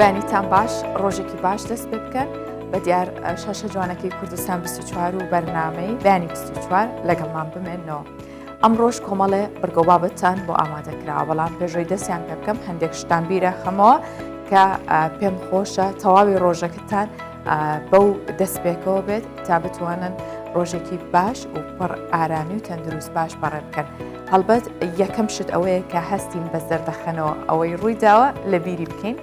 بەیانیتان باش ڕۆژێکی باش دەست پێ بکەن بە دیار شاشە جوانەکەی کوردستان 24 و بەرنامەی بەیانی 24 لەگەڵمان بمێنەوە. ئەمڕۆش کۆمەڵێ بڕگە و بابەتتان بۆ ئامادە کراوە بەڵام پێشەوەی دەستیان پێ بکەم هەندێک شتان بیرە خەمەوە کە پێم خۆشە تەواوی ڕۆژەکەتان بەو دەستپێکەوە بێت تا بتوانن ڕۆژێکی باش و پڕ ئارامی و تەندروست باش بەڕێ بکەن هەڵبەت یەکەم شت ئەوەیە کە هەستین بە زەردەخەنەوە ئەوەی ڕووی داوە لە بیری بکەین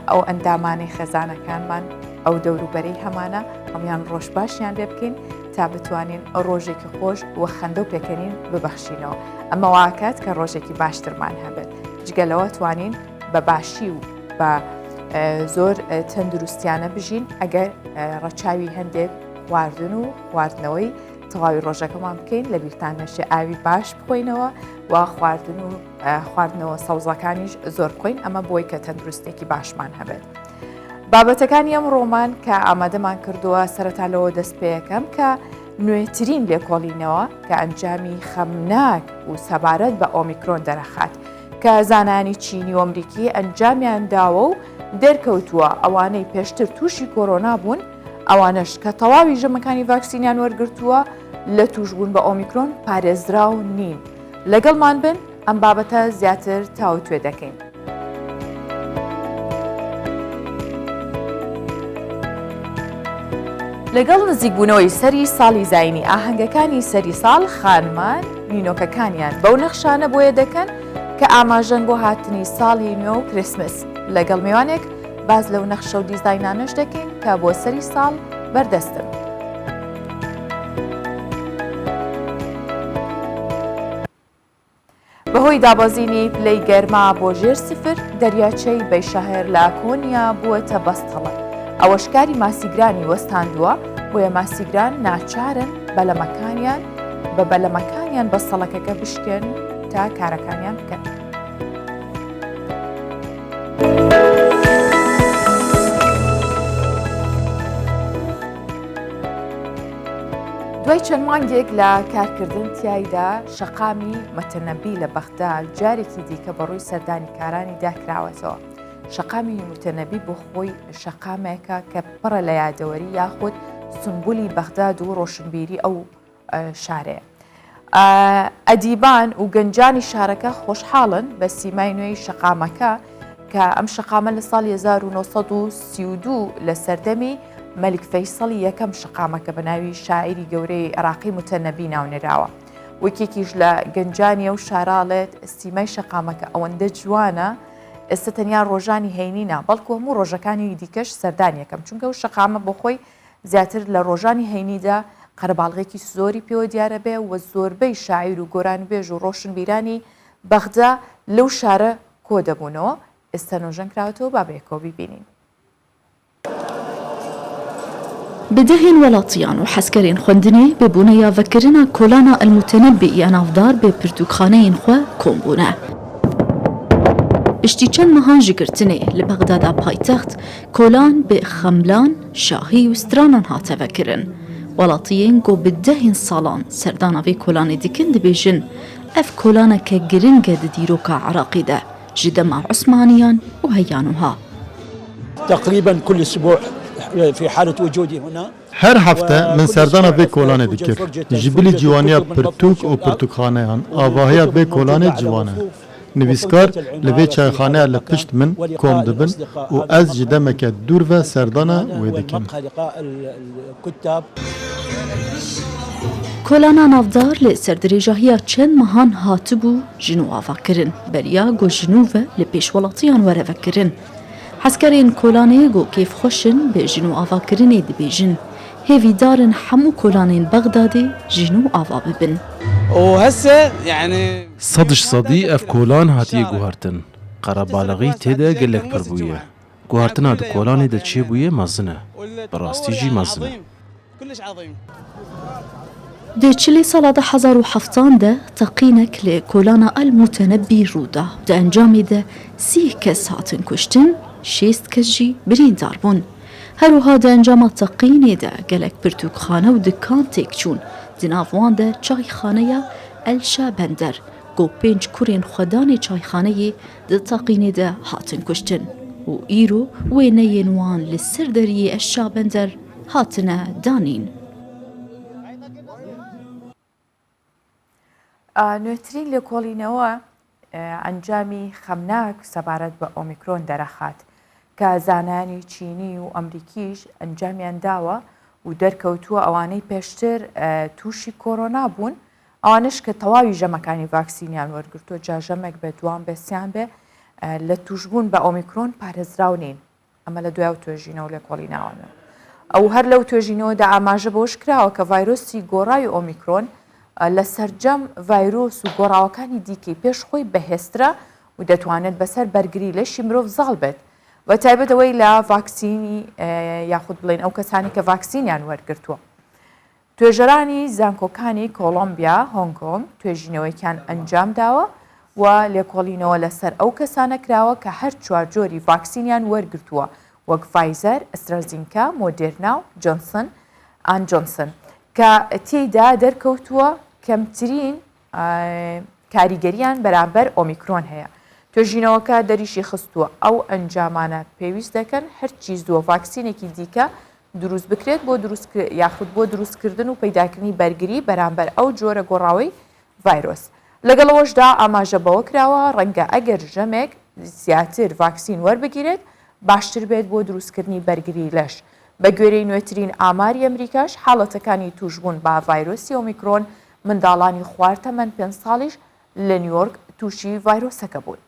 ئەو ئەندامانەی خێزانەکانمان ئەو دەوروبەرەی هەمانە هەموان ڕۆژ باشیان لێ بکەین تا بتوانین ڕۆژێکی خۆش و خەندە و پێکەنین ببەخشینەوە ئەمە واکات کە ڕۆژێکی باشترمان هەبێت جگە لەوە توانین بە باشی و بە زۆر تەندروستیانە بژین ئەگەر ڕەچاوی هەندێک خواردن و خواردنەوەی تەواوی ڕۆژەکەمان بکەین لە بیرتان نەشێ ئاوی باش بخۆینەوە و خواردن و خواردنەوە سەوزەکانیش زۆر بخۆین ئەمە بۆی کە تەندروستێکی باشمان هەبێت. بابەتەکانی ئەم ڕۆمان کە ئامادەمان کردووە سەرەتا لەوە دەست پێەکەم کە نوێترین لێکۆڵینەوە کە ئەنجامی خەمناک و سەبارەت بە ئۆمیکرۆن دەرەخات کە زانانی چینی و ئەمریکی ئەنجامیان داوە و دەرکەوتووە ئەوانەی پێشتر تووشی کۆرۆنا بوون ئەوانەش کە تەواوی ژەمەکانی ڤاکسینیان وەرگرتووە لە تووشبوون بە ئۆمیکرۆن پارێزراو نین. لەگەڵمان بن ئەم بابەتە زیاتر تاوتوێ دەکەین. لەگەڵ نزیکبوونەوەی سەری ساڵی زایینی ئاهەنگەکانی سەری ساڵ خانمان نینۆکەکانیان بەو نەخشانە بۆیە دەکەن کە ئاماژەن بۆ هاتنی ساڵی نوێ و کریسمس لەگەڵ میوانێک باس لەو نەخشە و دیزاینانەش دەکەین کە بۆ سەری ساڵ بەردەستن. بەهۆی دابەزینی پلەی گەرما بۆ ژێر سفر، دەریاچەی بەیشەهر لە کۆنیا بووەتە بەستەڵەک، ئەوەش کاری ماسیگرانی وەستاندووە، بۆیە ماسیگران ناچارن بەلەمەکانیان بە بەلەمەکانیان بەستەڵەکەکە بشکێن تا کارەکانیان بکەن. دوای چەند مانگێک لە کارکردن تیایدا شەقامی مەتەنەبی لە بەغدا جارێکی دیکە بەڕووی سەردانیکارانیدا کراوەتەوە. شەقامی موتەنەبی بۆ خۆی شەقامێکە کە پڕە لە یادەوەری یاخود سنبولی بەغداد و ڕۆشنبیری ئەو شارەیە. ئەدیبان و گەنجانی شارەکە خۆشحاڵن بە سیمای نوێی شەقامەکە کە ئەم شەقامە لە ساڵی 1932 لە سەردەمی مەلیک فەیسەڵی یەکەم شەقامەکە بە ناوی شاعیری گەورەی عێراقی موتەنەبی ناونراوە. وەکێکیش لە گەنجانی ئەو شارە ئەڵێت سیمای شەقامەکە ئەوەندە جوانە ئێستا تەنیا ڕۆژانی هەینی نا بەڵکو هەموو ڕۆژەکانی دیکەش سەردانیەکەم چونکە و شەقامە بۆ خۆی زیاتر لە ڕۆژانی هەینیدا قەرەباڵغێکی زۆری پێوە دیارە بێ و زۆربەی شاعیر و گۆرانیبێژ و ڕۆشنبیرانی بەغدا لەو شارە کۆ دەبوونەوە، ئێستا نۆژەن کراوەتەوە با بەیەکەوە بیبینین. Bi dehên welatiyan û hezkerên xwendinê bi boneya vekirina kolana El-Mutenebbî ya navdar bi pirtûkxaneyên xwe kom bûne. Piştî çend mehan ji girtinê li Bexdada paytext kolan bi xemlan, şahî û stranan hate vekirin. Welatiyên ku bi dehên salan serdana vê kolanê dikin dibêjin ev kolaneke giring e di dîroka Iraqê de ji dema Osmaniyan û heya nuha. تقریبا كل اسبوع في حالة وجودي هنا Her hefte min serdana vê kolanê dikir. Ji bilî ciwaniya pirtûk û pirtûkxaneyan, avahiya vê kolanê ciwan e. Nivîskar li vê çayxaneya li pişt min kom dibin û ez ji demeke dûr ve serdana wê dikim. Kolana navdar li ser dirêjahiya çend mehan hatibû ji nû avakirin. Beriya ku ji nû ve li pêş welatiyan were vekirin. Hezkerên kolanê ku kêfxweş in bi ji nû avakirinê dibêjin, Hêvîdar in hemû kolanên Bexdadê ji nû ava bibin. Sed ji sedî ev kolan hatiye guhertin. Qerebalixî tê de gelek pir bûye. Guhertina di kolanê de çêbûye mezin e. Bi rastî jî mezin e. Di çilê sala 2007an de teqînek li kolana El Mutenebbî rû da. Di encamê de sî kes hatin kuştin, şêst kes jî birîndar bûn. Her wiha di encama teqînê de gelek pirtûkxane û dikan têk çûn. Di nav wan de çayxaneya El Şabender ku pênc kurên xwedanê çayxaneyê di teqînê de hatin kuştin. û îro wêneyên wan li ser deriyê Eşşabender hatine danîn. نوێترین لێکۆڵینەوە ئەنجامی خەمناک سەبارەت بە ئۆمیکرۆن دەرەخات کە زانایانی چینی و ئەمریکیش ئەنجامیان داوە و دەرکەوتووە ئەوانەی پێشتر تووشی کۆرۆنا بوون ئەوانش کە تەواوی ژەمەکانی ڤاکسینیان وەرگرتووە جا ژەمێک بێ دوان بێ سیان بێ لە توشبوون بە ئۆمیکرۆن پارێزراو نین ئەمە لە دوای ئەو توێژینەوە و لێکۆڵینەوانە. ئەو هەر لەو توێژینەوەدا ئاماژە بەوەش کراوە کە ڤایرۆسی گۆڕاوی ئۆمیکرۆن لە سەرجەم ڤایرۆس و گۆڕاوەکانی دیکەی پێش خۆی بەهێزترە و دەتوانێت بەسەر بەرگری لەشی مرۆڤ زاڵ بێت بە تایبەت ئەوەی لە ڤاکسینی یاخود بڵێن ئەو کەسانی کە ڤاکسینیان وەرگرتووە. توێژەرانی زانکۆکانی کۆڵۆمبیا، هۆنگ کۆنگ توێژینەوەیەکیان ئەنجامداوە و لێکۆڵینەوە لەسەر ئەو کەسانە کراوە کە هەر چوار جۆری ڤاکسینیان وەرگرتووە وەک ڤایزەر، ئەسترازینکا، مۆدێرنا و جۆنسن ئاند جۆنسن کە تێیدا دەرکەوتووە کەمترین کاریگەرییان بەرامبەر ئۆمیکرۆن هەیە. توێژینەوەکە دەریشی خستووە، ئەو ئەنجامانە پێویست دەکەن هەرچی زووە ڤاکسینێکی دیکە دروست بکرێت بۆ دروست یاخود بۆ دروستکردن و پەیداکردنی بەرگری بەرامبەر ئەو جۆرە گۆڕاوەی ڤایرۆس. لەگەڵ ئەوەشدا ئاماژە بەوە کراوە، ڕەنگە ئەگەر ژەمێک زیاتر ڤاکسین وەربگیرێت باشتر بێت بۆ دروستکردنی بەرگری لەش. بەگوێرەی نوێترین ئاماری ئەمریکاش حاڵەتەکانی تووشبوون بە ڤایرۆسی ئۆمیکرۆن منداڵانی خوار تەمەن پێنج ساڵیش لە نیویۆرک تووشی ڤایرۆسەکە بوون.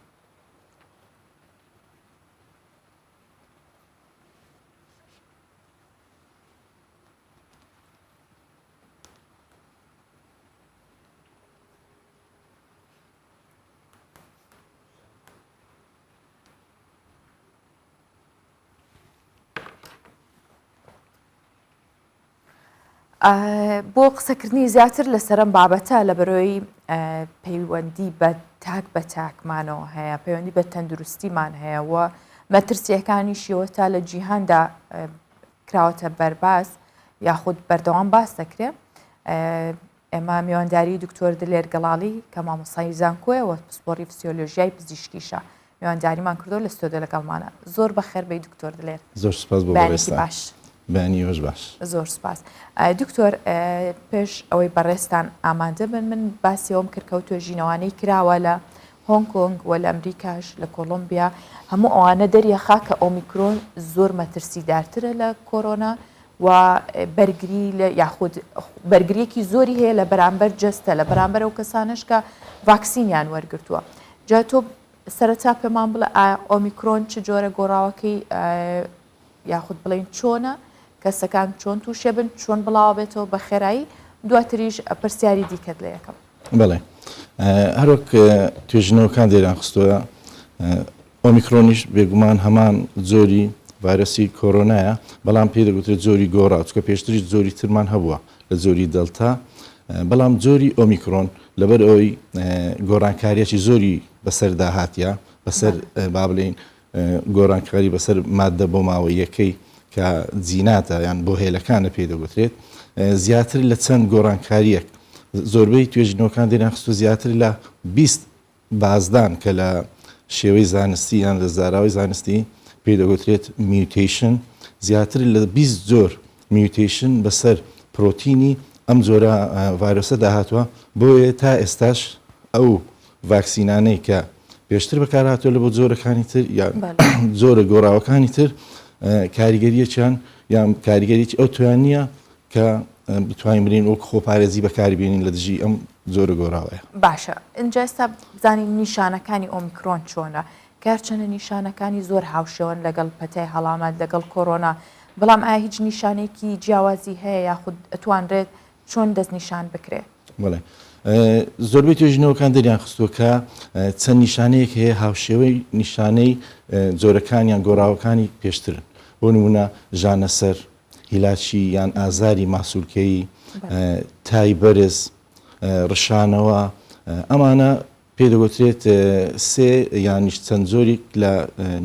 بۆ قسەکردنی زیاتر لەسەر ئەم بابەتە لە بەرۆی پەیوەندی بە تاک بە تاکمانەوە هەیە پەیوەندی بە تەندروستیمان هەیە و مەترسیەکانیشیەوە تا لە جیهاندا کراوەتە بەرباس یاخود بەردەوام باس دەکرێت ئێمە میوانداری دکتۆر دلێر گەڵاڵی کە مامۆستای زانکۆیە و پسپۆڕی فسیۆلۆژیای پزیشکیشە میوانداریمان کردو لە ستۆدیۆ لەگەڵمانە. زۆر بەخێر بێی دکتۆر دلێر. زۆر سوپاس بۆ بەیانێکی بەڕێزتان. باش. بەیانی ئێوەش باش. زۆر سوپاس. دکتۆر پێش ئەوەی بەڕێزتان ئامادە بن من باسی ئەوەم کرد کە ئەو توێژینەوانەی کراوە لە هۆنگ کۆنگ و لە ئەمریکاش لە کۆڵۆمبیا هەموو ئەوانە دەریەخا کە ئۆمیکرۆن زۆر مەترسیدارترە لە کۆرۆنا و بەرگری لە یاخود بەرگریەکی زۆری هەیە لە بەرامبەر جەستە لە بەرامبەر ئەو کەسانەش کە ڤاکسینیان وەرگرتووە جا تۆ سەرەتا پێمان بڵێ ئایا ئۆمیکرۆن چ جۆرە گۆڕاوەکەی یاخود بڵین چۆنە کەسەکان چۆن تووشێ بن چۆن بڵاوە بێتەوە بە خێرایی دواتریش پرسیاری دیکەت لە یەکەم. بەڵێ هەروەک توێژینەوەکان دێران خستووە ئۆمیکرۆنیش بێگومان هەمان جۆری ڤایرۆسی کۆرۆنایە، بەڵام پێی دەگوترێت جۆری گۆڕاو، چونکە پێشتریش جۆری ترمان هەبووە لە جۆری دەلتا، بەڵام جۆری ئۆمیکرۆن لەبەر ئەوەی گۆڕانکارییەکی زۆری بەسەردا هاتیە، بەسەر با بڵێین گۆڕانکاری بەسەر ماددە بۆماوەییەکەی کە جیناتە یان بۆ هێلەکانە پێی دەگوترێت، زیاتر لە چەند گۆڕانکارییەک زۆربەی توێژینەوەکان دێریان خستووە زیاتر لە 20 بازدان کە لە شێوەی زانستی یان لە زاراوەی زانستی پێی دەگوترێت mutation، زیاتر لە 20 جۆر mutation بەسەر پرۆتینی ئەم جۆرە ڤایرۆسەدا هاتووە، بۆیە تا ئێستاش ئەو ڤاکسینانەی کە پێشتر بەکارهاتووە لە بۆ جۆرەکانی تر یان جۆرە گۆڕاوەکانی تر کاریگەریەکیان یان کاریگەریی ئەو تویان نییە کە بتوانین بلێین وەک خۆپارێزی بەکاری بێنین لە دژی ئەم جۆرە گۆڕاوەیە. باشە ئینجا ئێستا بزانین نیشانەکانی ئۆمیکرۆن چۆنە کە هەرچەندە نیشانەکانی زۆر هاوشێوەن لەگەڵ پەتای هەڵامەت لەگەڵ کۆرۆنا بەڵام ئایا هیچ نیشانەیەکی جیاوازی هەیە یاخود ئەتوانرێت چۆن دەستنیشان بکرێ؟ بەڵێ زۆربەی توێژینەوەکان دەریان خستووە کە چەند نیشانەیەک هەیە هاوشێوەی نیشانەی جۆرەکان یان گۆڕاوەکانی پێشترن بۆ نمونە ژانەسەر هیلاکی یان ئازاری ماسولکەیی، تای بەرز، ڕشانەوە، ئەمانە پێی دەگوترێت سێ یانیش چەند جۆریک لە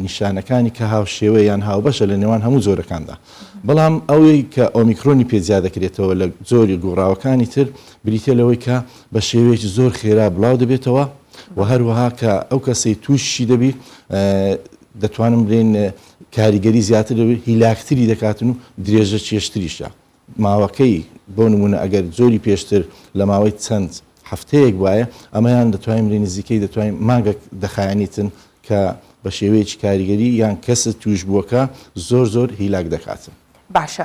نیشانەکانی کە هاوشێوە یان هاوبەشە لە نێوان هەموو جۆرەکاندا. بەڵام ئەوەی کە ئۆمیکرۆنی پێ جیا دەکرێتەوە لە جۆری گۆڕاوەکانی تر بریتیە لەوەی کە بە شێوەیەکی زۆر خێرا بڵاو دەبێتەوە و هەروەها کە ئەو کەسەی تووشی دەبی. دەتوانم بلێن کاریگەری زیاتر دەبێت، هیلاکتری دەکاتن و درێژە کێشتریشە. ماوەکەی بۆ نموونە ئەگەر جۆری پێشتر لە ماوەی چەند هەفتەیەک بوایە، ئەمەیان دەتوانین بلێین نزیکەی دەتوانین مانگەک دەخایەنیتن کە بە شێوەیەکی کاریگەری یان کەسە تووشبووەکە زۆر زۆر هیلاک دەکاتن. باشە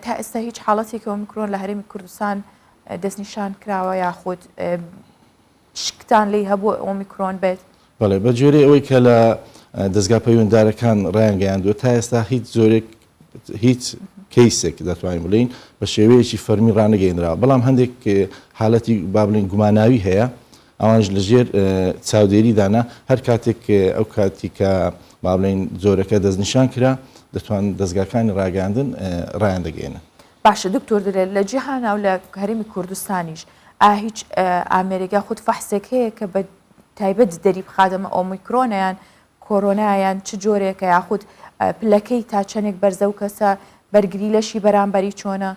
تا ئێستا هیچ حاڵەتێکی ئۆمیکرۆن لە هەرێمی کوردستان دەستنیشان کراوە یاخود شکتان لێی هەبووە ئۆمیکرۆن بێت؟ بەڵێ، بە گوێرەی ئەوەی کە لە دەزگا پەیوەنددارەکان ڕایانگەیاندووە، تا ئێستا هیچ جۆرێک هیچ کەیسێک دەتوانین بڵێین بە شێوەیەکی فەرمی ڕانەگەیەنراوە، بەڵام هەندێک حالەتی با بڵێین گوماناوی هەیە، ئەوانیش لە ژێر چاودێریدانە، هەر کاتێک ئەو کاتی کە با بڵێین جۆرەکە دەستنیشان کرا، دەتوان دەزگاکانی ڕاگەیاندن ڕایاندەگەیەنن. باشە دکتۆر دلێر لە جیهانا و لە هەرێمی کوردستانیش ئایا هیچ ئامێرێک یاخود فەحسێک هەیە کە بە تایبەت دەری بخات ئەمە ئۆمیکرۆنە یان کۆرۆنا یان چ جۆرێکە یاخود پلەکەی تا چەندێک بەرزە و کەسە بەرگری لەشی بەرامبەری چۆنە؟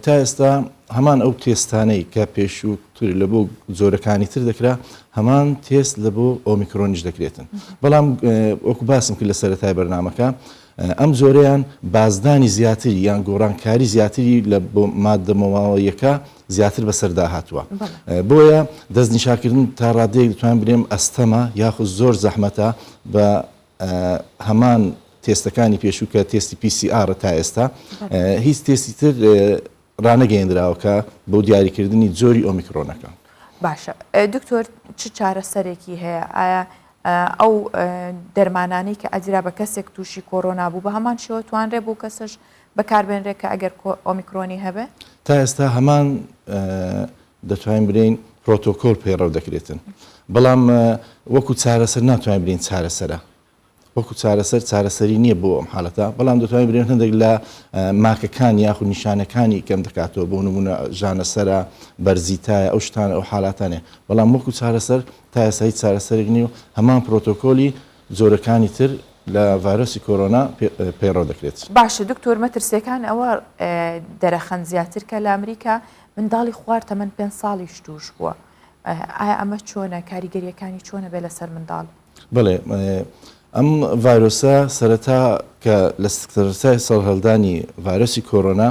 تا ئێستا هەمان ئەو تێستانەی کە پێشووتر لە بۆ جۆرەکانی تر دەکرا هەمان تێست لە بۆ ئۆمیکرۆنیش دەکرێتن بەڵام وەکو باسم کرد لە سەرەتای بەرنامەکە ئەم جۆرەیان بازدانی زیاتری یان گۆڕانکاری زیاتری لە بۆ ماددە مۆماوەییەکە زیاتر بەسەردا هاتووە بۆیە دەستنیشانکردن تا ڕادەیەک دەتوانم بلێم ئەستەمە یاخود زۆر زەحمەتە بە هەمان تێستەکانی پێشوو کە تێستی PCR تا ئێستا هیچ تێستی تر ڕانەگەیەندراوە کە بۆ دیاریکردنی جۆری ئۆمیکرۆنەکە. باشە دکتۆر چ چارەسەرێکی هەیە؟ ئایا ئەو دەرمانانەی کە ئەدرا بە کەسێک تووشی کۆرۆنا بوو بە هەمان شێوە توانرێ بۆ کەسەش بەکاربێنرێ کە ئەگەر ئۆمیکرۆنی هەبێ؟ تا ئێستا هەمان دەتوانین بلێین پرۆتۆکۆل پەیڕەو دەکرێتن بەڵام وەکو چارەسەر ناتوانین بلێین چارەسەرە وەکو چارەسەر چارەسەری نییە بۆ ئەم حالەتە، بەڵام دەتوانین بلێین هەندێک لە ماکەکان یاخود نیشانەکانی کەم دەکاتەوە، بۆ نموونە ژانەسەرە، بەرزی تایە، ئەو شتانە، ئەو حالاتانەیە، بەڵام وەکو چارەسەر تا ئێستا هیچ چارەسەرێک نییە و هەمان پرۆتۆکۆلی جۆرەکانی تر لە ڤایرۆسی کۆرۆنا پەیڕەو دەکرێت. باشە دکتۆر مەترسیەکان ئەوە دەرەخەن زیاتر کە لە ئەمریکا منداڵی خوار تەمەن پێنج ساڵیش توش بووە ئایا ئەمە چۆنە کاریگەریەکانی چۆنە بێ لەسەر منداڵ؟ بەڵێ ئەم ڤایرۆسە سەرەتا کە لە سەرەتای سەرهەڵدانی ڤایرۆسی کۆرۆنا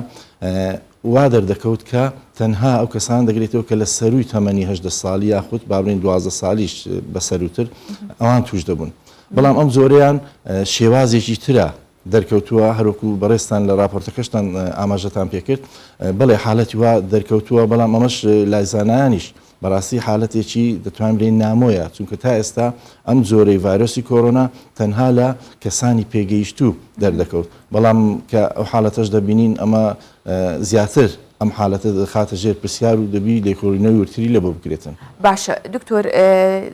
وا دەردەکەوت کە تەنها ئەو کەسان دەگرێتەوە کە لە سەروی تەمەنی هەدە ساڵی یاخود با بڵێین دوازدە ساڵیش بە سەروتر ئەوان توش دەبوون بەڵام ئەم جۆرەیان شێوازێکی ترە دەرکەوتووە هەروەکو بەڕێزتان لە راپۆرتەکەشتان ئاماژەتان پێکرد بەڵێ حالەتی وا دەرکەوتووە بەڵام ئەمەش لای زانایانیش بەڕاستی حالەتێکی دەتوانین بلێین نامۆیە چونکە تا ئێستا ئەم جۆرەی ڤایرۆسی کۆرۆنا تەنها لە کەسانی پێگەیشتوو دەردەکەوت بەڵام کە ئەو حالەتەش دەبینین ئەمە زیاتر ئەم حالەتە دەخاتە ژێر پرسیار و دەبی لێکۆڵینەوەی وردتری لە بۆ بکرێتن. باشە دکتۆر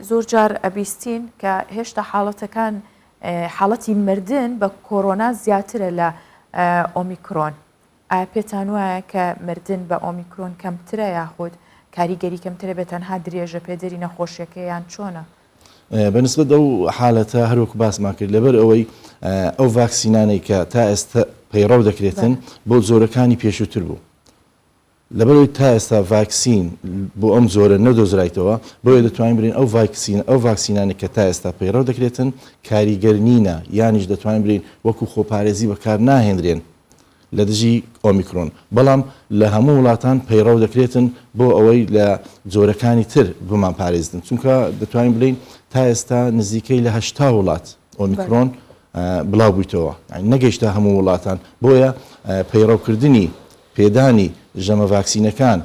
زۆر جار ئەبیستین کە هێشتا حاڵەتەکان حاڵەتی مردن بە کۆرۆنا زیاترە لە ئۆمیکرۆن ئایا پێتان وایە کە مردن بە ئۆمیکرۆن کەمترە یاخود کاریگەری کەمترە بێت تەنها درێژە پێدەری نەخۆشیەکەیە یان چۆنە؟ بە نسبەت ئەو حالەتە هەر وەکو باسمان کرد لەبەر ئەوەی ئەو ڤاکسینانەی کە تا ئێستا پەیڕەو دەکرێتن بۆ جۆرەکانی پێشووتر بوو لەبەرئەوەی تا ئێستا ڤاکسین بۆ ئەم جۆرە نەدۆزرایتەوە بۆیە دەتوانین بلێین ئەو ڤاکسین ئەو ڤاکسینانەی کە تا ئێستا پەیڕەو دەکرێتن کاریگەر نینە یانیش دەتوانین بلێین وەکو خۆپارێزی بەکار ناهێنرێن لە دژی ئۆمیکرۆن بەڵام لە هەموو وڵاتان پەیڕەو دەکرێتن بۆ ئەوەی لە جۆرەکانی تر بمانپارێزن چونکە دەتوانین بلێین تا ئێستا نزیکەی لە 80 وڵات ئۆمیکرۆن بڵاو بوویتەوە نەگەیشتە هەموو وڵاتان بۆیە پەیڕەوکردنی پێدانی ژەمە ڤاکسینەکان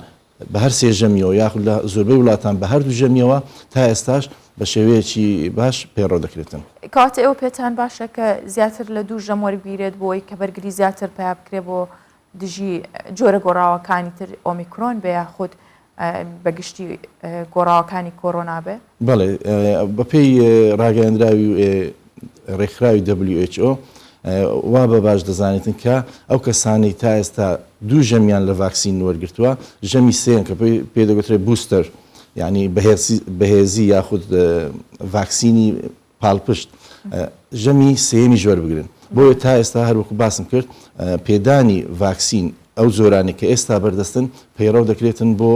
بە هەر سێ ژەمیەوە یاخود لە زۆربەی وڵاتان بە هەردوو ژەمیەوە تا ئێستاش بە شێوەیەکی باش پەیڕەو دەکرێتن. کەواتە ئێوە پێتان باشە کە زیاتر لە دوو ژەم وەربگیرێت بۆ ئەوەی کە بەرگری زیاتر پەیا بکرێت بۆ دژی جۆرە گۆڕاوەکانی تر ئۆمیکرۆن بێ یاخود بە گشتی گۆڕاوەکانی کۆرۆنا بێ؟ بەڵێ بەپێی ڕاگەیەندراوی ڕێکخراوی WHO وا بە باش دەزانێتن کە ئەو کەسانەی تا ئێستا دوو ژەمیان لە ڤاکسین وەرگرتووە ژەمی سێیەم کە پێی دەگوترێت booster یعنی بەهێزی یاخود ڤاکسینی پاڵپشت ژەمی سێیەمیش وەربگرن بۆیە تا ئێستا هەروەکو باسم کرد پێدانی ڤاکسین ئەو جۆرانەی کە ئێستا بەردەستن پەیڕەو دەکرێتن بۆ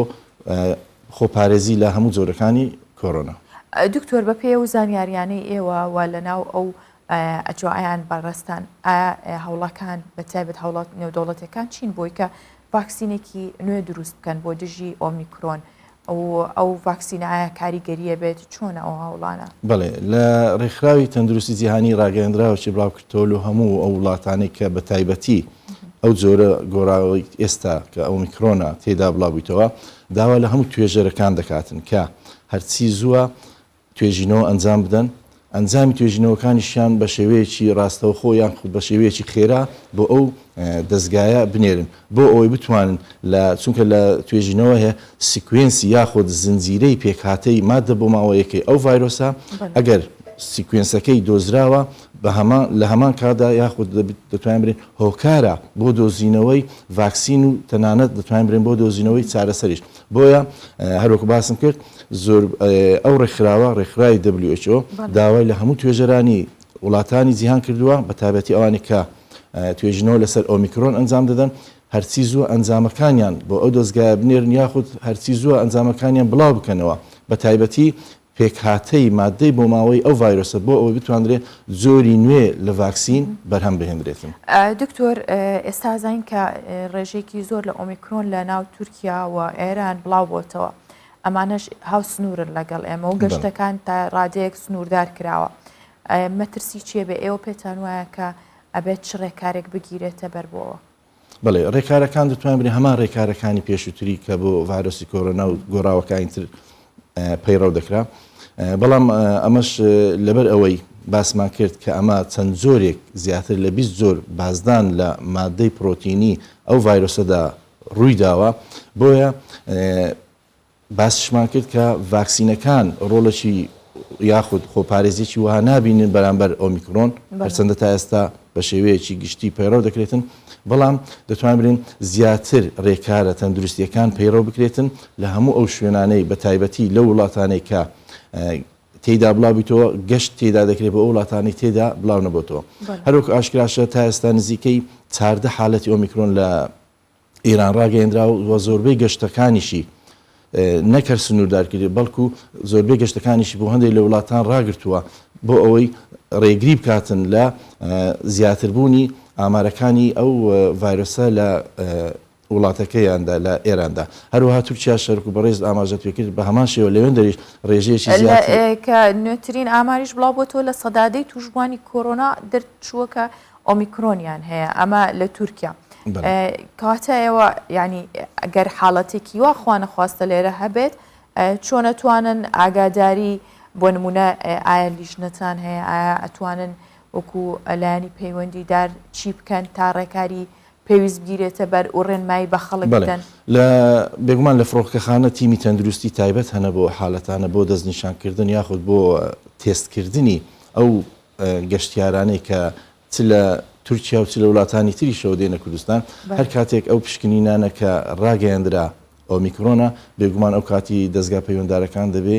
خۆپارێزی لە هەموو جۆرەکانی کۆرۆنا. دکتۆر بەپێی ئەو زانیاریانەی ئێوە و لەناو ئەو. ئەجوایان بەڕێزتان ئایا هەوڵەکان بە تایبەت هەوڵە نێودەوڵەتیەکان چین بۆی کە ڤاکسینێکی نوێ دروست بکەن بۆ دژی ئۆمیکرۆن و ئەو ڤاکسینە ئایا کاریگەریە بێت چۆنە ئەو هەوڵانە؟ بەڵێ لە ڕێکخراوی تەندروستی جیهانی ڕاگەیەندراوێکی بڵاوکردەوە لۆ هەموو ئەو وڵاتانەی کە بە تایبەتی ئەو جۆرە گۆڕاوەی ئێستا کە ئۆمیکرۆنە تێدا بڵاوبوویتەوە داوا لە هەموو توێژەرەکان دەکاتن کە هەرچی زووە توێژینەوە ئەنجام بدەن، ئەنجامی توێژینەوەکانیشیان بە شێوەیەکی ڕاستەوخۆ یان خود بە شێوەیەکی خێرا بۆ ئەو دەزگایە بنێرن بۆ ئەوەی بتوانن لە چونکە لە توێژینەوە هەیە sequence ی یاخود زنجیرەی پێکهاتەی ماددە بۆماوەیەکەی ئەو ڤایرۆسە ئەگەر sequence ەکەی دۆزراوە بە هەمان لە هەمان کاتدا یاخود دەتوانین بڵێین هۆکارە بۆ دۆزینەوەی ڤاکسین و تەنانەت دەتوانین بڵێین بۆ دۆزینەوەی چارەسەریش بۆیە هەروەکو باسم کرد زۆر ئەو ڕێکخراوە، ڕێکخراوی WHO، داوای لە هەموو توێژەرانی وڵاتانی جیهان کردووە، بە تایبەتی ئەوانەی کە توێژینەوە لەسەر ئۆمیکرۆن ئەنجام دەدەن، هەرچی زووە ئەنجامەکانیان بۆ ئەو دەزگایە بنێرن یاخود هەرچی زووە ئەنجامەکانیان بڵاو بکەنەوە، بە تایبەتی پێکهاتەی ماددەی بۆماوەی ئەو ڤایرۆسە بۆ ئەوەی بتواندرێت جۆری نوێ لە ڤاکسین بەرهەم بهێندرێتن. دکتۆر ئێستا ئەزانین کە ڕێژەیەکی زۆر لە ئۆمیکرۆن لە ناو تورکیا و ئێران بڵاو بۆتەوە ئەمانەش هاوسنوورن لەگەڵ ئێمە و گەشتەکان تا ڕادەیەک سنووردار کراوە مەترسی چیە بێ ئێوە پێتان وایە کە ئەبێت چ ڕێکارێک بگیرێتە بەر بۆەوە؟ بەڵێ ڕێکارەکان دەتوانین بڵێین هەمان ڕێکارەکانی پێشووتری کە بۆ ڤایرۆسی کۆرۆنا و گۆڕاوەکانی تر پەیڕەو دەکرا بەڵام ئەمەش لەبەر ئەوەی باسمان کرد کە ئەمە چەند جۆرێک زیاتر لە 20 جۆر بازدان لە مادەی پرۆتینی ئەو ڤایرۆسەدا ڕووی داوە بۆیە باسیشمان کرد کە ڤاکسینەکان ڕۆڵێکی یاخود خۆپارێزیەکی وەها نابینن بەرامبەر ئۆمیکرۆن، هەرچەندە تا ئێستا بە شێوەیەکی گشتی پەیڕەو دەکرێتن، بەڵام دەتوانین بڵێین زیاتر ڕێکارە تەندروستییەکان پەیڕەو بکرێتن لە هەموو ئەو شوێنانەی بە تایبەتی لەو وڵاتانەی کە تێیدا بڵاوبیتەوە گەشت تێیدا دەکرێت بۆ ئەو وڵاتانەی تێدا بڵاو نەبۆتەوە. هەروەکو ئاشکراشە تا ئێستا نزیکەی 14 حالەتی ئۆمیکرۆن لە ئێران ڕاگەیەندرا و زۆربەی گەشتەکانیشی نەک هەر سنووردار کردی بەڵکو زۆربەی گەشتەکانیشی بۆ هەندێک لە وڵاتان ڕاگرتووە بۆ ئەوەی ڕێگری بکاتن لە زیاتربوونی ئامارەکانی ئەو ڤایرۆسە لە وڵاتەکەیاندا لە ئێراندا هەروەها تورکیا شەرک و بەڕێز ئاماژەت پێکرد بە هەمان شێوە لەوێندەریش ڕێژەیەکی زیاتر کە نوێترین ئاماریش بڵاو بۆتەوە لە سەدادەی تووشبووانی کۆرۆنا دەرچووە کە ئۆمیکرۆنیان هەیە ئەمە لە تورکیا کەواتە ئێوە ینی ئەگەر حاڵەتێکی وا خوانەخواستە لێرە هەبێت چۆن ئەتوانن ئاگاداری بۆ نمونە ئایا لیژنەتان هەیە ئایا ئەتوانن وەکو لایەنی پەیوەندیدار چی بکەن تا ڕێکاری پێویست بگیرێتە بەر و ڕێنمایی بە خەڵک بدەن؟ لە بێگومان لە فڕۆکەخانە تیمی تەندروستی تایبەت هەنە بۆ حالەتانە بۆ دەستنیشانکردن یاخود بۆ تێستکردنی ئەو گەشتیارانەی کە چ لە تورکیا و چ لە وڵاتانی تریشەوە دێنە کوردستان، هەر کاتێک ئەو پشکنینانە کە ڕاگەیەندرا ئۆمیکرۆنە، بێگومان ئەو کاتی دەزگا پەیوەندارەکان دەبێ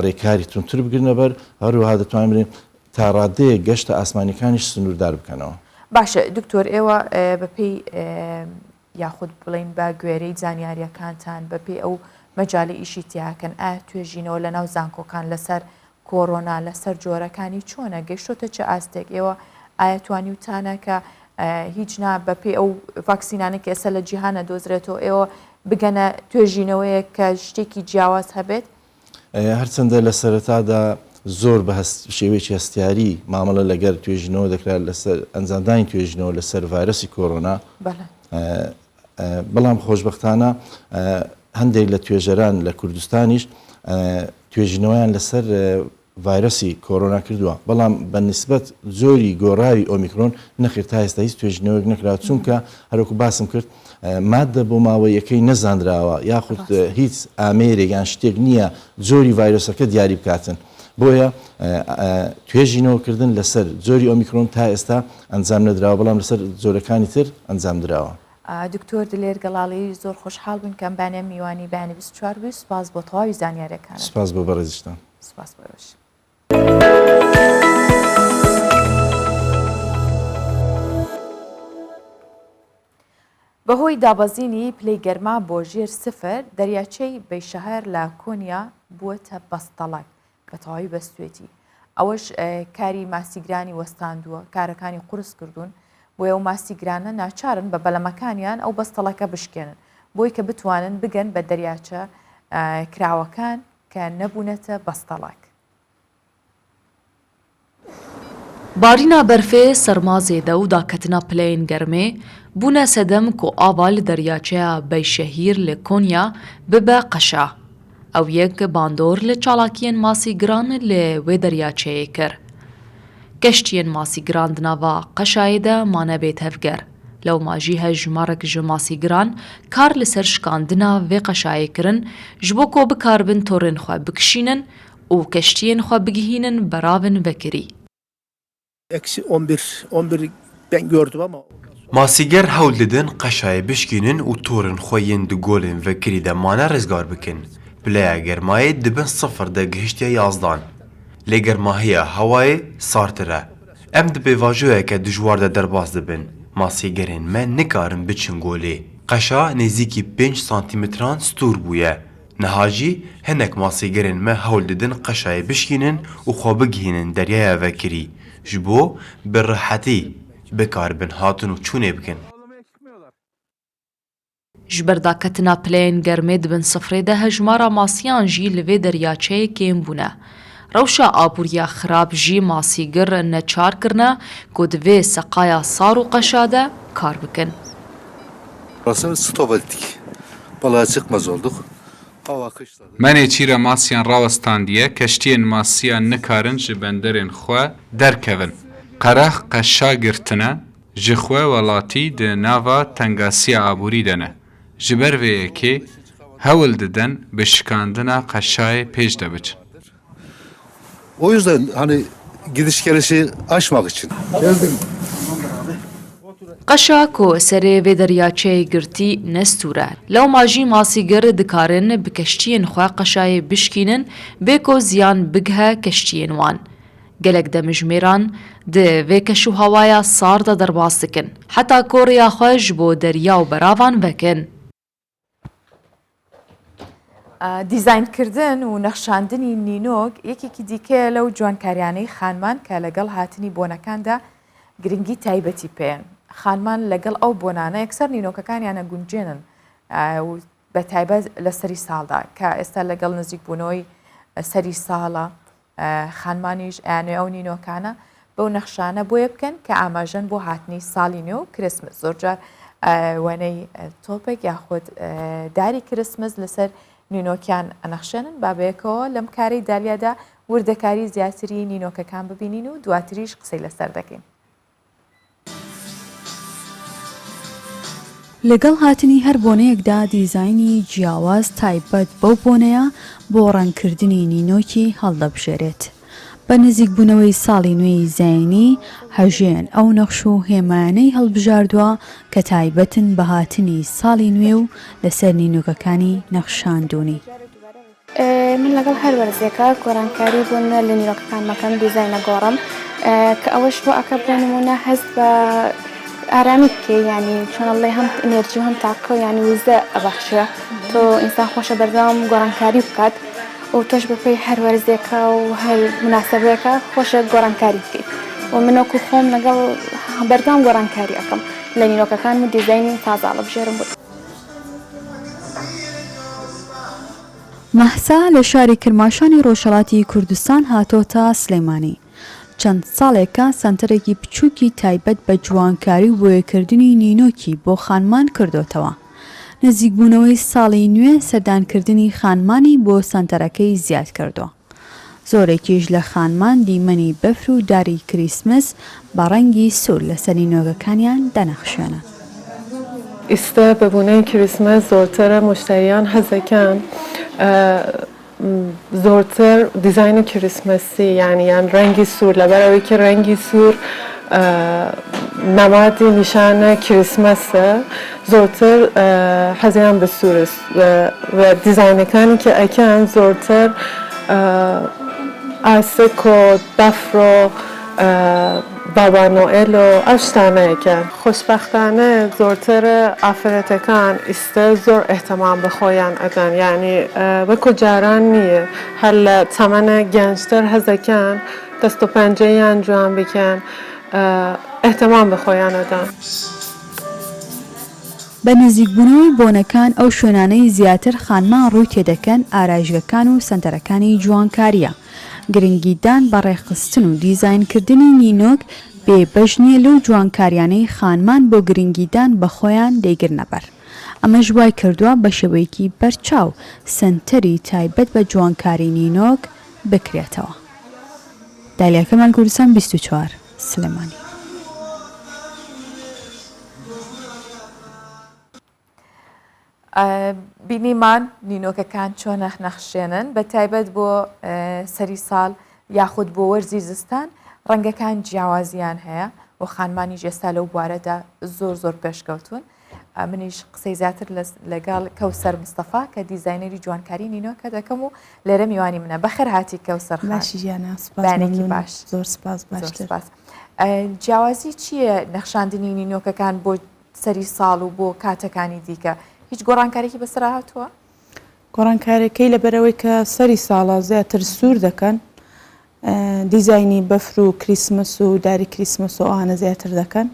ڕێکاری توندتر بگرنە بەر، هەروەها دەتوانین بڵێین تا ڕادەیەک گەشتە ئاسمانییەکانیش سنووردار بکەنەوە. باشە دکتۆر ئێوە بەپێی یاخود بڵێین بە گوێرەی زانیارییەکانتان بەپێی ئەو مەجالەی ئیشی تیاکەن ئایا توێژینەوە لەناو زانکۆکان لەسەر کۆرۆنا لەسەر جۆرەکانی چۆنە گەیشتۆتە چ ئاستێک ئێوە ئایا توانیوتانە کە هیچ نا بەپێی ئەو ڤاکسینانە کە ئێستا لە جیهانە دۆزرێتەوە ئێوە بگەنە توێژینەوەیەک کە شتێکی جیاواز هەبێت؟ هەرچەندە لە سەرەتادا زۆر بە شێوەیەکی هەستیاری مامەڵە لەگەر توێژینەوە دەکرا لەسەر ئەنجامدانی توێژینەوە لەسەر ڤایرۆسی کۆرۆنا، بەڵام خۆشبەختانە هەندێک لە توێژەران لە کوردستانیش توێژینەوەیان لەسەر ڤایرۆسی کۆرۆنا کردووە، بەڵام بە نیسبەت جۆری گۆڕاوی ئۆمیکرۆن نەخێر تا ئێستا هیچ توێژینەوەیەک نەکراوە، چونکە هەروەکو باسم کرد ماددە بۆماوەییەکەی نەزانراوە یاخود هیچ ئامێرێک یان شتێک نییە جۆری ڤایرۆسەکە دیاری بکاتن، بۆیە توێژینەوەکردن لەسەر جۆری ئۆمیکرۆن تا ئێستا ئەنجام نەدراوە، بەڵام لەسەر جۆرەکانی تر ئەنجام دراوە. دکتۆر دلێر گەڵاڵی زۆر خۆشحاڵ بووین کە ئەم بەیانیە میوانی بەیانی 24 بووی سوپاس بۆ تەواوی زانیاریەکانت. سوپاس بۆ بەڕێزیشتان. سوپاس بۆ ئێوەش. بەهۆی دابەزینی پلەی گەرما بۆ ژێر سفر، دەریاچەی بەیشەهر لە کۆنیا بووەتە بەستەڵەک، بە تەواوی بەستوێتی. ئەوەش کاری ماسیگرانی وەستاندووە، کارەکانی قورس کردوون، بۆیە ئەو ماسیگرانە ناچارن بە بەلەمەکانیان ئەو بەستەڵەکە بشکێنن بۆی کە بتوانن بگەن بە دەریاچە کراوەکان کە نەبوونەتە بەستەڵەک. Barîna berfê, serma zêde û daketina pileyên germê bûne sedem ku ava li deryaçeya Beyşehîr li Konya bibe qeşa. Ew yek bandor li çalakiyên masîgiran li wê deryaçeyê kir. Keştiyên masîgiran di nava qeşayê de mane bêtevger. Lewma jî hejmarek ji masîgiran kar li ser şikandina vê qeşayê kirin ji bo ku bikaribin torên xwe bikişînin û keştiyên xwe bigihînin beravên vekirî. Masîger hewl didin qeşayê bişkînin û torên xwe yên di golên vekirî de mane rizgar bikin. Pileya germayê di bin sifir de gihiştiye yazdan. Lê germahiya hewayê sartir e. Em di pêvajoyeke dijwar de derbas dibin. Masîgerên me nikarin biçin golê. Qeşa nêzîkî pênc santîmetran stûr bûye. Niha jî hinek masîgerên me hewl didin qeşayê bişkînin û xwe bigihînin deryaya vekirî ji bo bi rihetî bikaribin hatin û çûnê bikin. Ji ber daketina pileyên germê di bin sifrê de hejmara masiyan jî li vê deryaçeyê kêm bûne. Rewşa aboriya xirab jî masîgir neçar kirine ku di vê seqaya sar û qeşa de kar bikin. Me nêçîra masiyan rawestandiye, keştiyên masiyan nikarin ji benderên xwe derkevin. Qerex qeşa girtine, ji xwe welatî di nava tengasiya aborî de ne. Ji ber vê yekê hewl didin bi şikandina qeşayê pêş de biçin. O yüzden hani gidiş gelişi aşmak için. Geldim. Qeşa ku serê vê deryaçeyê girtî ne stûr e. Lewma jî masîgir dikarin bi keştiyên xwe qeşayê bişkînin bê ku ziyan bigihe keştiyên wan. Gelek demijmêran di vê keşûhewaya sar de derbas dikin. Heta ku rêya xwe ji bo derya û beravan vekin. دیزاینکردن و نەخشاندنی نینۆک یەکێکی دیکەیە لەو جوانکاریانەی خانمان کە لەگەڵ هاتنی بۆنەکاندا گرنگی تایبەتی پێن خانمان لەگەڵ ئەو بۆنانە یەکسەر نینۆکەکانیانە گونجێنن و بە تایبەت لە سەری ساڵدا کە ئێستا لەگەڵ نزیک بوونەوەی سەری ساڵە خانمانیش ئەیانەوێ ئەو نینۆکانە بەو نەخشانە بۆیە بکەن کە ئاماژەن بۆ هاتنی ساڵی نوێ و کریسمس زۆرجار وێنەی تۆپێک یاخود داری کریسمس لەسەر نینۆکیان ئەنەخشێنن با بەیەکەوە لەم کارەی دالیادا وردەکاری زیاتری نینۆکەکان ببینین و دواتریش قسەی لەسەر دەکەین. لەگەڵ هاتنی هەر بۆنەیەکدا دیزاینی جیاواز تایبەت بەو بۆنەیە بۆ ڕەنگکردنی نینۆکی هەڵدەبژێرێت. بە نزیکبوونەوەی ساڵی نوێی زایینی، هەژێن ئەو نەخش و هێمایانەی هەڵبژاردووە کە تایبەتن بە هاتنی ساڵی نوێ و لەسەر نینۆکەکانی نەخشاندوونی. من لەگەڵ هەر وەرزێکا گۆڕانکاری بۆ نمونە لە نینۆکەکانم ئەکەم دیزاین ئەگۆڕم کە ئەوەش وا ئەکا بۆ نمونە هەست بە ئارامی بکەی یانی چۆن ئەڵێ هەم ئینێرجی و هەم تاقە و یانی وزە ئەبەخشێ تۆ ئینسان خۆشە بەردەوام گۆڕانکاری بکات و تۆش بەپێی هەر وەرزێکا و هەر موناسەبەیەکا خۆشە گۆڕانکاری بکەیت و من وەکو خۆم لەگەڵ بەردەوام گۆڕانکاری ئەکەم لە نینۆکەکانم و دیزاینی تازە ئەڵبژێرم بۆ مەهسا لە شاری کرماشانی ڕۆژهەڵاتی کوردستان هاتۆتە سلێمانی، چەند ساڵێکە سەنتەرێکی بچووکی تایبەت بە جوانکاری و بۆیەکردنی نینۆکی بۆ خانمان کردۆتەوە. نزیکبوونەوەی ساڵی نوێ سەردانکردنی خانمانی بۆ سەنتەرەکەی زیادکردووە. زۆرێکیش لە خانمان دیمەنی بەفر و داری کریسمس بە ڕەنگی سوور لەسەر نینۆکەکانیان دەنەخشێنن. ئیستە بە بۆنەی کریسمس زۆرتر موشتەریان حەزەکەن زۆرتر دیزاینی کریسمسی یانی یان ڕەنگی سوور لەبەر ئەوەی کە ڕەنگی سوور نمادی نیشانە کریسمسە زۆرتر حەزیان بە سوورە و دیزاینەکانی کە ئەکەن زۆرتر ئاسک و بەفر و بابا نۆئێل و ئەو شتانە ئەکەن. خۆشبەختانە زۆرتر ئافرەتەکان ئیستە زۆر ئیهتمام بە خۆیان ئەدەن یانی وەکو جاران نییە هەر لە تەمەنە گەنجتر حەزەکەن. دەست و پەنجەیان جوان بکەن ئیهتمام بە خۆیان ئەدەن. بە نزیکبوونەوەی بۆنەکان ئەو شوێنانەی زیاتر خانمان ڕووی تێدەکەن ئارایشگەکان و سەنتەرەکانی جوانکارییە، گرنگیدان بە ڕێکخستن و دیزاینکردنی نینۆک بێ بەش نییە لەو جوانکاریانەی خانمان بۆ گرنگیدان بە خۆیان دەیگرنەبەر، ئەمەش وایکردووە بە شێوەیەکی بەرچاو سەنتەری تایبەت بە جوانکاری نینۆک بکرێتەوە. دالیا کەمال کوردستان 24 سلێمانی. بینیمان نینۆکەکان چۆن نەخشێنن بە تایبەت بۆ سەری ساڵ یاخود بۆ وەرزی زستان ڕەنگەکان جیاوازیان هەیە و خانمانیش ئێستا لەو بوارەدا زۆر زۆر پێشکەوتون منیش قسەی زیاتر لەگەڵ کەوسەر مستەفا کە دیزینەری جوانکاری نینۆکە دەکەم و لێرە میوانی منە بەخێر هاتی کەوسەر باشی ژیانە سپاسێکی باش زۆر سپاس باشتر سپاس جیاوازی چییە نەخشاندنی نینۆکەکان بۆ سەری ساڵ و بۆ کاتەکانی دیکە هیچ گۆڕانکاریی بەسەرا هاتووە؟ گۆڕانکاریەکەی لەبەرئەوەی کە سەری ساڵە زیاتر سوور دەکەن دیزاینی بەفر و کریسمس و داری کریسمس و ئەوانە زیاتر دەکەن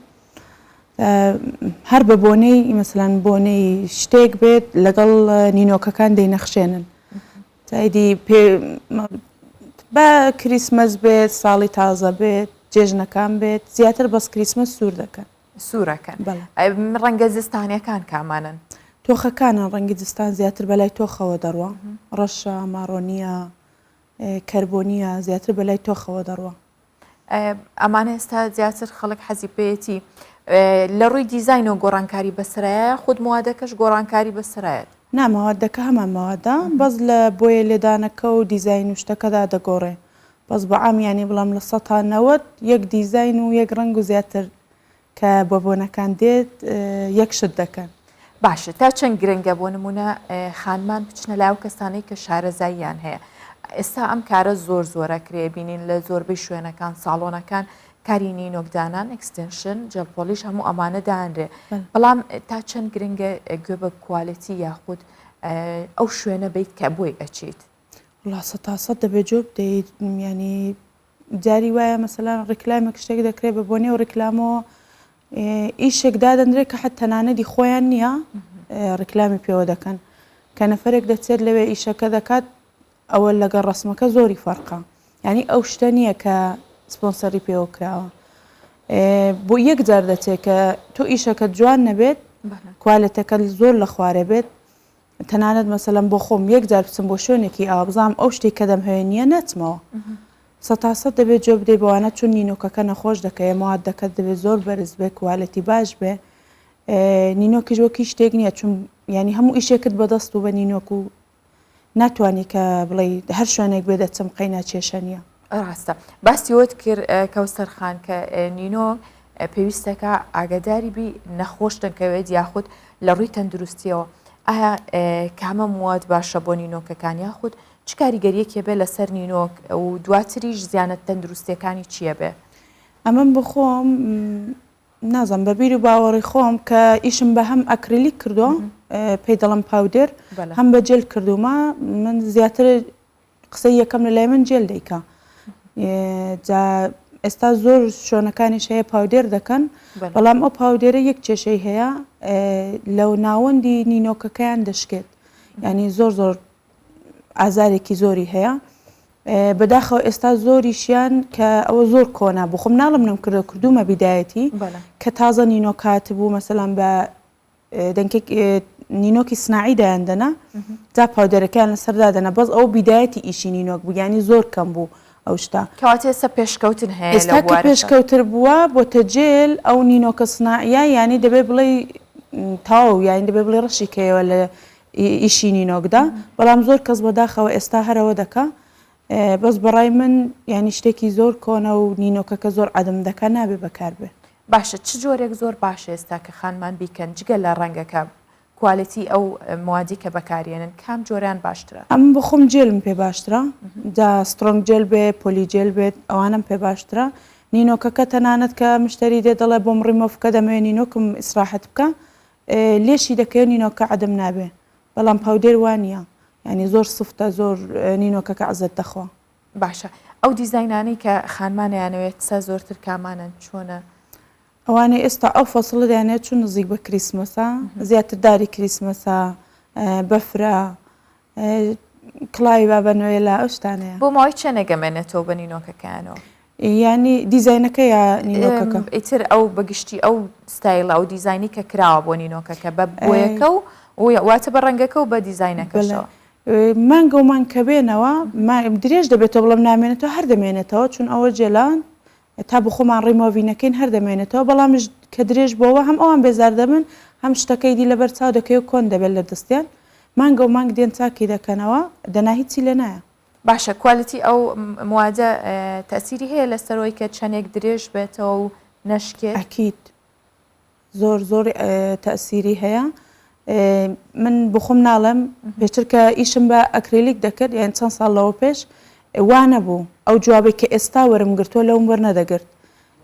هەر بە بۆنەی مەسەلەن بۆنەی شتێک بێت لەگەڵ نینۆکەکان دەینەخشێنن تایدی پێ بە کریسمس بێت ساڵی تازە بێت جێژنەکان بێت زیاتر بەس کریسمس سوور دەکەن سوورەکەن ڕەنگە زستانیەکان کامانەن؟ تۆخەکانن ڕەنگی زستان زیاتر بەلای تۆخەوە دەڕوا ڕەشە ماڕۆنیە کەربۆنیە زیاتر بەلای تۆخەوە دەڕوا. ئەمانە ئێستا زیاتر خەڵک حەزی پێیەتی لە ڕووی دیزاین و گۆڕانکاری بەسەرایە خود موادەکەش گۆڕانکاری بەسەرایەت؟ نا مەوادەکە هەمان مەوادە بەس لە بۆیە لێدانەکە و دیزاین و شتەکەدا دەگۆڕێ بەس بە عام یانی بڵێم لە سەتا 90 یەک دیزاین و یەک ڕەنگ و زیاتر کە بە بۆنەکان دێت یەک شت دەکەن. باشە تا چەند گرنگە بۆ نمونە خانمان بچنە لای ئەو کەسانەی کە شارەزاییان هەیە ئێستا ئەم کارە زۆر زۆرە کرێ بینین لە زۆربەی شوێنەکان ساڵۆنەکان کاری نینۆکدانان extension gel polish هەموو ئەمانە دانرێ بەڵام تا چەند گرنگە گوێ بە quality یاخود ئەو شوێنە بیت کە بۆی ئەچیت وڵا سەتا سەد دەبێت جۆ بدەیت ینی جاری وایە مەسەلەن ڕیکلامێک شتێک دەکرێت بە بۆنەی و ڕیکلامەوە ئیشێک دادەندرێت کە حەت تەنانەتی خۆیان نییە ڕیکلامی پێوە دەکەن کە نەفرێک دەچێت لەوێ ئیشەکە دەکات ئەوە لەگەڵ ڕسمەکە زۆری فەرقە یعنی ئەو شتە نییە کە سپۆنسەری پێوە کراوە بۆ یەک جار دەچێت کە تۆ ئیشەکە جوان نەبێت کوالێتەکە زۆر لە خوارێ بێت تەنانەت مەسەلەن بۆ خۆم یەک جار بچم بۆ شوێنێکی ئاوا بزانم ئەو شتەی کە دەمهەوێ نییە ناچمەوە. سەتا سەت دەبێت جوێ بدەی بەوانە چون نینۆکەکە نەخۆش دەکەیە مەوادەکەت دەبێت زۆر بەرز بێ quality باش بێ نینۆکیش وەکی شتێک نییە چون ینی هەموو ئیشێکت بەدەست و بە نینۆک و ناتوانی کە بڵێی هەر شوێنێک بێ دەچم قەینا کێشە نییە. ڕاستە باسی وت کرد کەوسەر خان کە نینۆ پێویستەکە ئاگاداری بی نەخۆش دەکەوێت یاخود لە ڕووی تەندروستیەوە ئایا کامە مواد باشە بۆ نینۆکەکان یاخود چ کاریگەریەکێ بێ لەسەر نینۆک و دواتریش زیانە تەندروستیەکانی چییە بێ؟ ئەمن بخۆم نازانم بە بیر و باوەڕی خۆم کە ئیشم بە هەم ئەکریلیک کردووە پێی دەڵم powder هەم بە جێل کردوومە من زیاتر قسەی یەکەم لە لای من جێل دەیکا جا ئێستا زۆر شوێنەکانیش هەیە powder دەکەن بەڵام ئەو powder ە یەک کێشەی هەیە لەو ناوەندی نینۆکەکەیان دەشکێت ینی زۆر زۆر ئازارێکی زۆری هەیە بەداخەوە ئێستا زۆریشیان کە ئەوە زۆر کۆنا بۆ خۆم ناڵم نەم کردو کردومە بیدایەتی کە تازە نینۆک هاتبوو مەسەلەن بە دەنکێک نینۆکی سناعی دایان دەنا جا powder ەکەیان لەسەر دادەنا بەس ئەو بیدایەتی ئیشی نینۆک بوو یانی زۆر کەم بوو ئەو شتە. کەواتە ئێستا پێشکەوتن هەیە لەو ئێستا کە پێشکەوتر بووە بۆتە جێل ئەو نینۆکە سناعیە یانی دەبێ بڵێی تەواو یانی دەبێ بڵێ ڕەشی کەیەوە لە ئیشی نینۆکدا بەڵام زۆر کەس بەداخەوە ئێستا هەرەوە دەکا بەس بەڕای من یانی شتێکی زۆر کۆنە و نینۆکەکە زۆر عەدم دەکا نابێ بەکار بێ. باشە چ جۆرێک زۆر باشە ئێستا کە خانمان بیکەن جگە لە ڕەنگەکە quality ئەو موادی کە بەکاریێنن کام جۆریان باشترە؟ ئەمن بۆ خۆم جێلم پێ باشترە جا strong gel بێ poly gel بێت ئەوانەم پێ باشترە نینۆکەکە تەنانەت کە مشتەری دێ دەڵێ بۆم ڕیمۆف بکە دەمەوێ نینۆکم ئیسراحەت بکا لێشی دەکەوێت نینۆکە عەدم نابێ بەڵام powder وا نییە یانی زۆر سفتە زۆر نینۆکەکە عزەت دەخوا. باشە. ئەو دیزاینانەی کە خانمان ئەیانەوێت سا زۆرتر کامانەن چۆنە؟ ئەوانەی ئێستا ئەو فەسڵە دەیانەوێت چون نزیک بە کریسمەسە زیاتر داری کریسمەسە بەفرە کڵاوی بابە نۆێلا ئەو شتانەیە. بۆ ماوەی چەنێک ئەمێنێتەوە بە نینۆکەکەیانەوە؟ یانی دیزاینەکە یا نینۆکەکە؟ ئیتر ئەو بەگشتی ئەو ستایلە ئەو دیزاینی کە کراوە بۆ نینۆکەکە بە بۆیەکە و واتە بە ڕەنگەکە و بە دیزاینەکەشەوە. مانگە و مانگ کە بێنەوە درێژ دەبێتەوە بڵێم نامێنێتەوە هەر دەمێنێتەوە چون ئەوە جێلان تا بخۆمان ڕیمۆڤی نەکەین هەر دەمێنێتەوە بەڵام کە درێژ بۆوە هەم ئەوان بێزار دەبن هەم شتەکەی دی لەبەر چاو دەکەوێ کۆن دەبێت لە دەستیان مانگە و مانگ دێن چاکی دەکەنەوە دەنا هیچی لێ نایە. باشە quality ئەو موادە تەئسیری هەیە لەسەر ئەوەی کە چەنێک درێژ بێتەوە و نەشکێت؟ ئەکید زۆر زۆر تەئسیری هەیە من بخۆم ناڵێم پێشتر کە ئیشم بە ئەکریلیک دەکرد یان چەند ساڵ لەوە پێش وا نەبوو ئەو جوابەی کە ئێستا وەرم گرتووە لەوم وەرنەدەگرت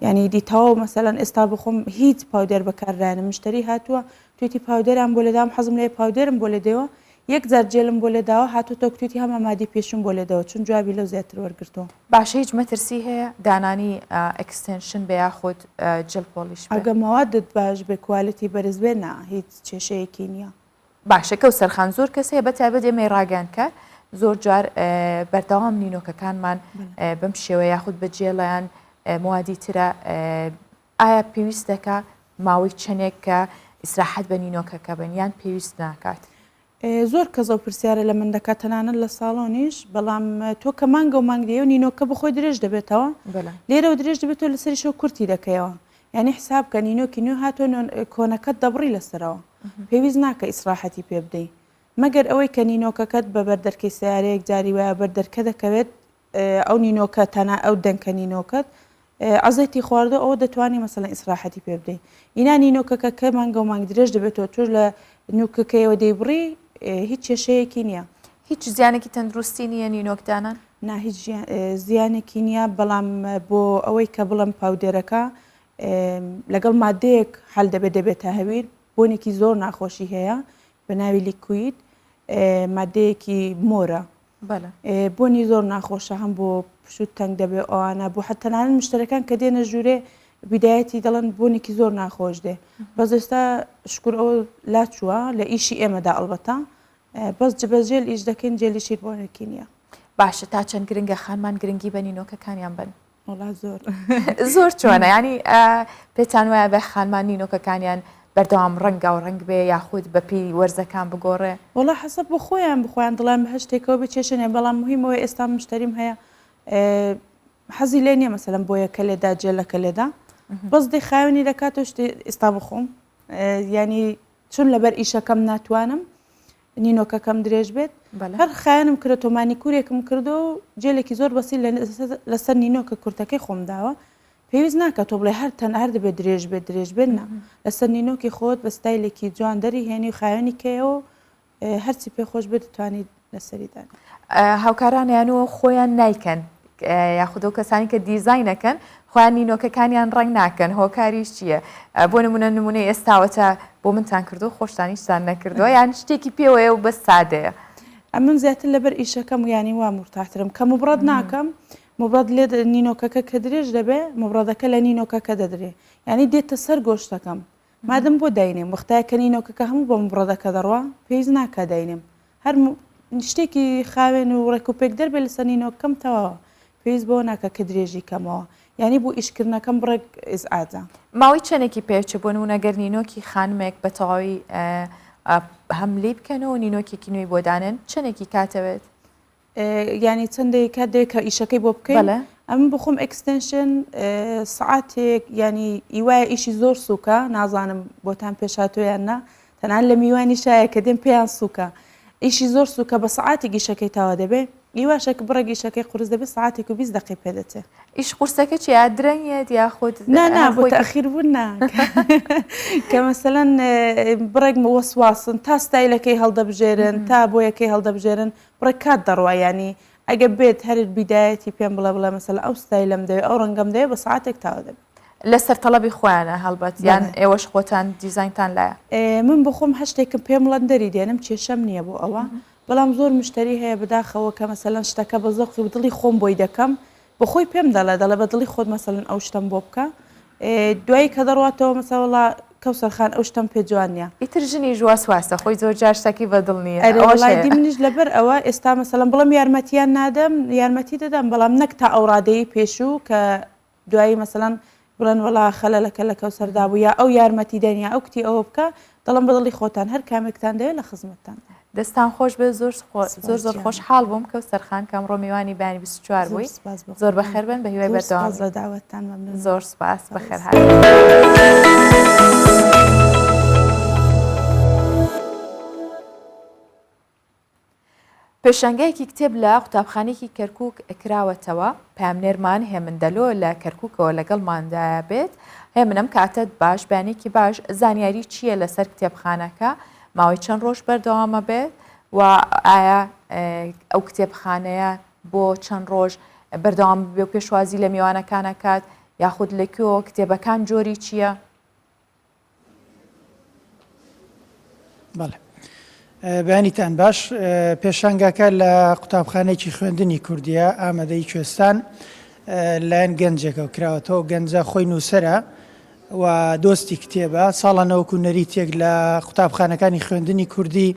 یعنی دی تەواو مەسەلەن ئێستا بخۆم هیچ powder بەکارنایەنم مشتری هاتووە توێتی powder م بۆ لێدام حەزم لێ powder م بۆ لێدەوە یەک جار جێلم بۆ لێداوە هاتووتەوە کوتویتی هەمان مادی پێشووم بۆ لێدەوە چون جوابی لەو زیاتر وەرگرتووە. باشە هیچ مەترسی هەیە دانانی extension بێ یاخود gel polish بێ؟ ئەگە مەوادت باش بێ quality بەرز بێ نا هیچ کێشەیەکی نیە. باشە کەوسەر خان زۆر کەس هەیە بەتایبەت ئێمەی ڕاگەیاندکار زۆر جار بەردەوام نینۆکەکانمان بەم شێوە یاخود بە جێڵیان موادی ترە ئایا پێویست دەکا ماوەی چەنێک کە ئیسراحەت بە نینۆکەکە بن یان پێویست ناکات؟ زۆر کەس ئەو پرسیارە لە من دەکات تەنانەت لە ساڵۆنیش بەڵام تۆ کە مانگە و مانگ دێیەوە نینۆکە بەخۆی درێژ دەبێتەوە لێرەوە درێژ دەبێتەوە لەسەریشەوە کورتی دەکەیەوە یعنی حساب کە نینۆکی نوێ هاتۆ کۆنەکەت دەبڕی لەسەرەوە پێویست ناکە ئیسراحەتی پێ بدەی مەگەر ئەوەی کە نینۆکەکەت بە بەردەرکەی سیارەیەک جاری وایە بەردەرکە دەکەوێت ئەو نینۆکە تەنها ئەو دەنکە نینۆکەت عەزێتی خواردوە ئەوە دەتوانی مەسەلەن ئیسراحەتی پێ بدەی ئینا نینۆکەکە کە مانگە و مانگ درێژ دەبێتەوە تۆش لە نوکەکەیەوە دەیبڕی هیچ کێشەیەکی نییە. هیچ زیانێکی تەندروستی نییە نینۆک دانان؟ نا هیچ زیانێکی نییە بەڵام بۆ ئەوەی کە بڵێم powder ەکە لەگەڵ مادەیەک حەل دەبێت دەبێتە هەویر بۆنێکی زۆر ناخۆشی هەیە بە ناوی liquid مادەیەکی مۆرە بۆنی زۆر ناخۆشە هەم بۆ پشوت تەنگ دەبێ ئەوانە بۆ حە تەنانەت مشتەرەکان کە دێنە ژوورێ بیدایەتی دەڵێن بۆنێکی زۆر ناخۆش دێ بەس ئێستا شکر ئەوە لاچووە لە ئیشی ئێمەدا ئەڵبەتە بەس جبەجێل ئیش دەکەین جێلی شیر بۆنێکی نییە. باشە تا چەند گرنگە خانمان گرنگی بە نینۆکەکانیان بن؟ وەڵا زۆر زۆر چۆنە ینی پێتان وایە بە خانمان نینۆکەکانیان بەردەوام ڕەنگا و ڕەنگ بێ یاخود بەپی وەرزەکان بگۆڕێ وەڵا حەسەب بۆ خۆیان بخۆیان دڵیان بە هەر شتێکەوە بێ کێشە نیە بەڵام مهمەوە ئێستا مشتەریم هەیە حەزی لێ نییە مەسەلەن بۆیەکە لێدا جێلەکە لێدا بەس دێ خاوێنی دەکاتەوە شتێ ئێستا بخۆم ینی چون لەبەر ئیشەکەم ناتوانم نینۆکەکەم درێژ بێت هەر خایەنم کرد تۆ مانیکورێکم کردو جێلێکی زۆر بەسی لەسەر نینۆکە کورتەکەی خۆم داوە پێویست ناکە تۆ بڵێ هەر تەن هەر دەبێت درێژ بێت درێژ بێت نا لەسەر نینۆکی خۆت بە ستایلێکی جوان دەری هێنی و خاوێنی کەیەوە هەرچی پێ خۆش بێت دەتوانیت لەسەری دانێ. هاوکارانیان و خۆیان نایکەن یاخود ئەو کەسانی کە دیزاینەکەن خۆیان نینۆکەکانیان ڕەنگ ناکەن هۆکاریش چییە؟ بۆ نمونە نمونەی ئێستاوەتە بۆ منتان کردو خۆشتان هیچتان نەکردووە یان شتێکی پێوەیە و بەس سادەیە. ئەمن زیاتر لەبەر ئیشەکەم یانی وا مورتاحترم کە مبڕەد ناکەم مبڕەد لێ نینۆکەکە کە درێژ دەبێ مبڕەدەکە لە نینۆکەکە دەدرێ یانی دێتە سەر گۆشتەکەم مادەم بۆ داینێم وەختایە کە نینۆکەکە هەموو بە مبڕەدەکە دەڕوا پێویست ناکا داینێم هەر شتێکی خاوێن و ڕێک و پێک دەربێ لەسەر نینۆکەم تەواوە پێویست بەوە ناکا کە درێژی کەمەوە یانی بۆ ئیشکردنەکەم بڕێک ئیزعاجە. ماوەی چەنێکی پێچێ بۆ نموونە گەر نینۆکی خانمێک بە تەواوی هەم لێی بکەنەوە نینۆکێکی نوێی بۆ دانێن چەنێکی کاتەوێت؟ یانی چەندێک کات دەوێت کە ئیشەکەی بۆ بکەین ئەمن بخۆم extension سعاتێک ینی ئیوایە ئیشی زۆر سووکە نازانم بۆتان پێشاتۆیان نا تەنان لە میوانی شایە کە دێن پێیان سووکە ئیشی زۆر سووکە بە سعاتێک ئیشەکەی تاوا دەبێ ئیواشە کە بڕێک ئیشەکەی قورس دەبێت سعاتێک و 20 دقی پێدەچێت ئیش قورسەکە چیە درەنگێت یاخود نا نا بۆ تاخیر بوون نا کە مەسەلەن بڕێک وەسواسن تا ستایلەکەی هەڵدەبژێرن تا بۆیەکەی هەڵدەبژێرن بڕێک کات دەڕوا یانی ئەگەر بێت هەر بیدایەتی پێم بڵێ بڵێ مەسەلەن ئەو ستایلەم دەوێ ئەو ڕەنگەم دەوێ بە سەعاتێک تاوە دەبێ. لەسەر تەڵەبی خۆیانە هەڵبەت یان ئێوەش خۆتان دیزاینتان لایە؟ من بۆخۆم هەر شتێکم پێم بڵێن دەری دێنم کێشەم نییە بۆ ئەوە بەڵام زۆر مشتەری هەیە بەداخەوە کە مەسەلەن شتەکە بە زەوقی و دڵی خۆم بۆی دەکەم. بۆ خۆی پێم دەڵێ دەڵێ بە دڵی خۆت مەسەلەن ئەو شتەم بۆ بکە دوایی کە دەڕواتەوە مەسەلەن وەڵا کەوسەر خان ئەو شتەم پێ جوان نییە. ئیتر ژنیش وەسواسە خۆی زۆر جار شتەکەی بە دڵ نییە ئەرێ ئەوەش وەڵای هەیە. دی منیش لەبەر ئەوە ئێستا مەسەلەن بڵێم یارمەتیان نادەم یارمەتی دەدەم بەڵام نەک تا ئەو ڕادەیەی پێشوو کە دوایی مەسەلەن بڵێن وەڵا خەلەلەکە لە کەوسەردا بوو یا ئەو یارمەتی دەن یا ئەو کتی ئەوە بکە دەڵێم بە دڵی خۆتان هەر کامێکتان دەوێت لە خزمەتتان. دەستان خۆش بێت زۆر زۆر زۆر سپاس خۆش گیان. حاڵ بووم کەوسەر خان کە ئەمڕۆ میوانی بەیانی 24 زۆر بووی سپاس بۆ زۆر خۆتان. بەخێر بن بە هیوای زۆر سپاس بەردەوامی. لە داوەتتان مەمنونم. زۆر سپاس بەڕێز. بەخێر هاتن. پێشانگایەکی کتێب لە قوتابخانەیەکی کەرکوک کراوەتەوە، پەیامنێرمان هێمن دەلۆ لە کەرکوکەوە لەگەڵماندایە بێت. هێمن ئەم کاتەت باش، بەیانێکی باش، زانیاری چییە لەسەر کتێبخانەکە، ماوەی چەند ڕۆژ بەردەوامە بێت و ئایا ئەو کتێبخانەیە بۆ چەند ڕۆژ بەردەوام بێ و پێشوازی لە میوانەکان ئەکات یاخود لە کوێوە کتێبەکان جۆری چییە؟ بەڵێ بەیانیتان باش پێشانگاکە لە قوتابخانەیەکی خوێندنی کوردیە ئامادەی کوێستان لایەن گەنجێکەوە کراوەتەوە گەنجە خۆی نووسرە و دۆستی کتێبە ساڵانە وەکو نەریتێک لە قوتابخانەکانی خوێندنی کوردی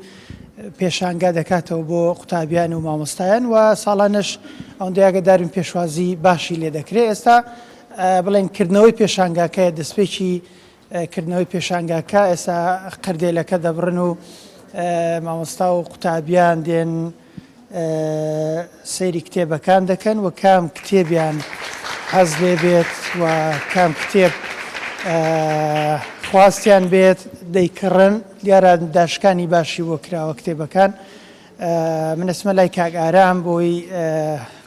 پێشانگا دەکاتەوە بۆ قوتابیان و مامۆستایان و ساڵانەش ئەوەندە ئاگادارین پێشوازی باشی لێ دەکرێت ئێستا بڵێن کردنەوەی پێشانگاکەیە دەستپێکی کردنەوەی پێشانگاکە ئێستا قەردێلەکە دەبڕن و مامۆستا و قوتابیان دێن سەیری کتێبەکان دەکەن و کام کتێبیان حەز لێ بێت و کام کتێب خواستیان بێت دەیکڕن دیارە داشکانی باشی بۆ کراوە کتێبەکان من ئەچمە لای کاک ئارام بۆی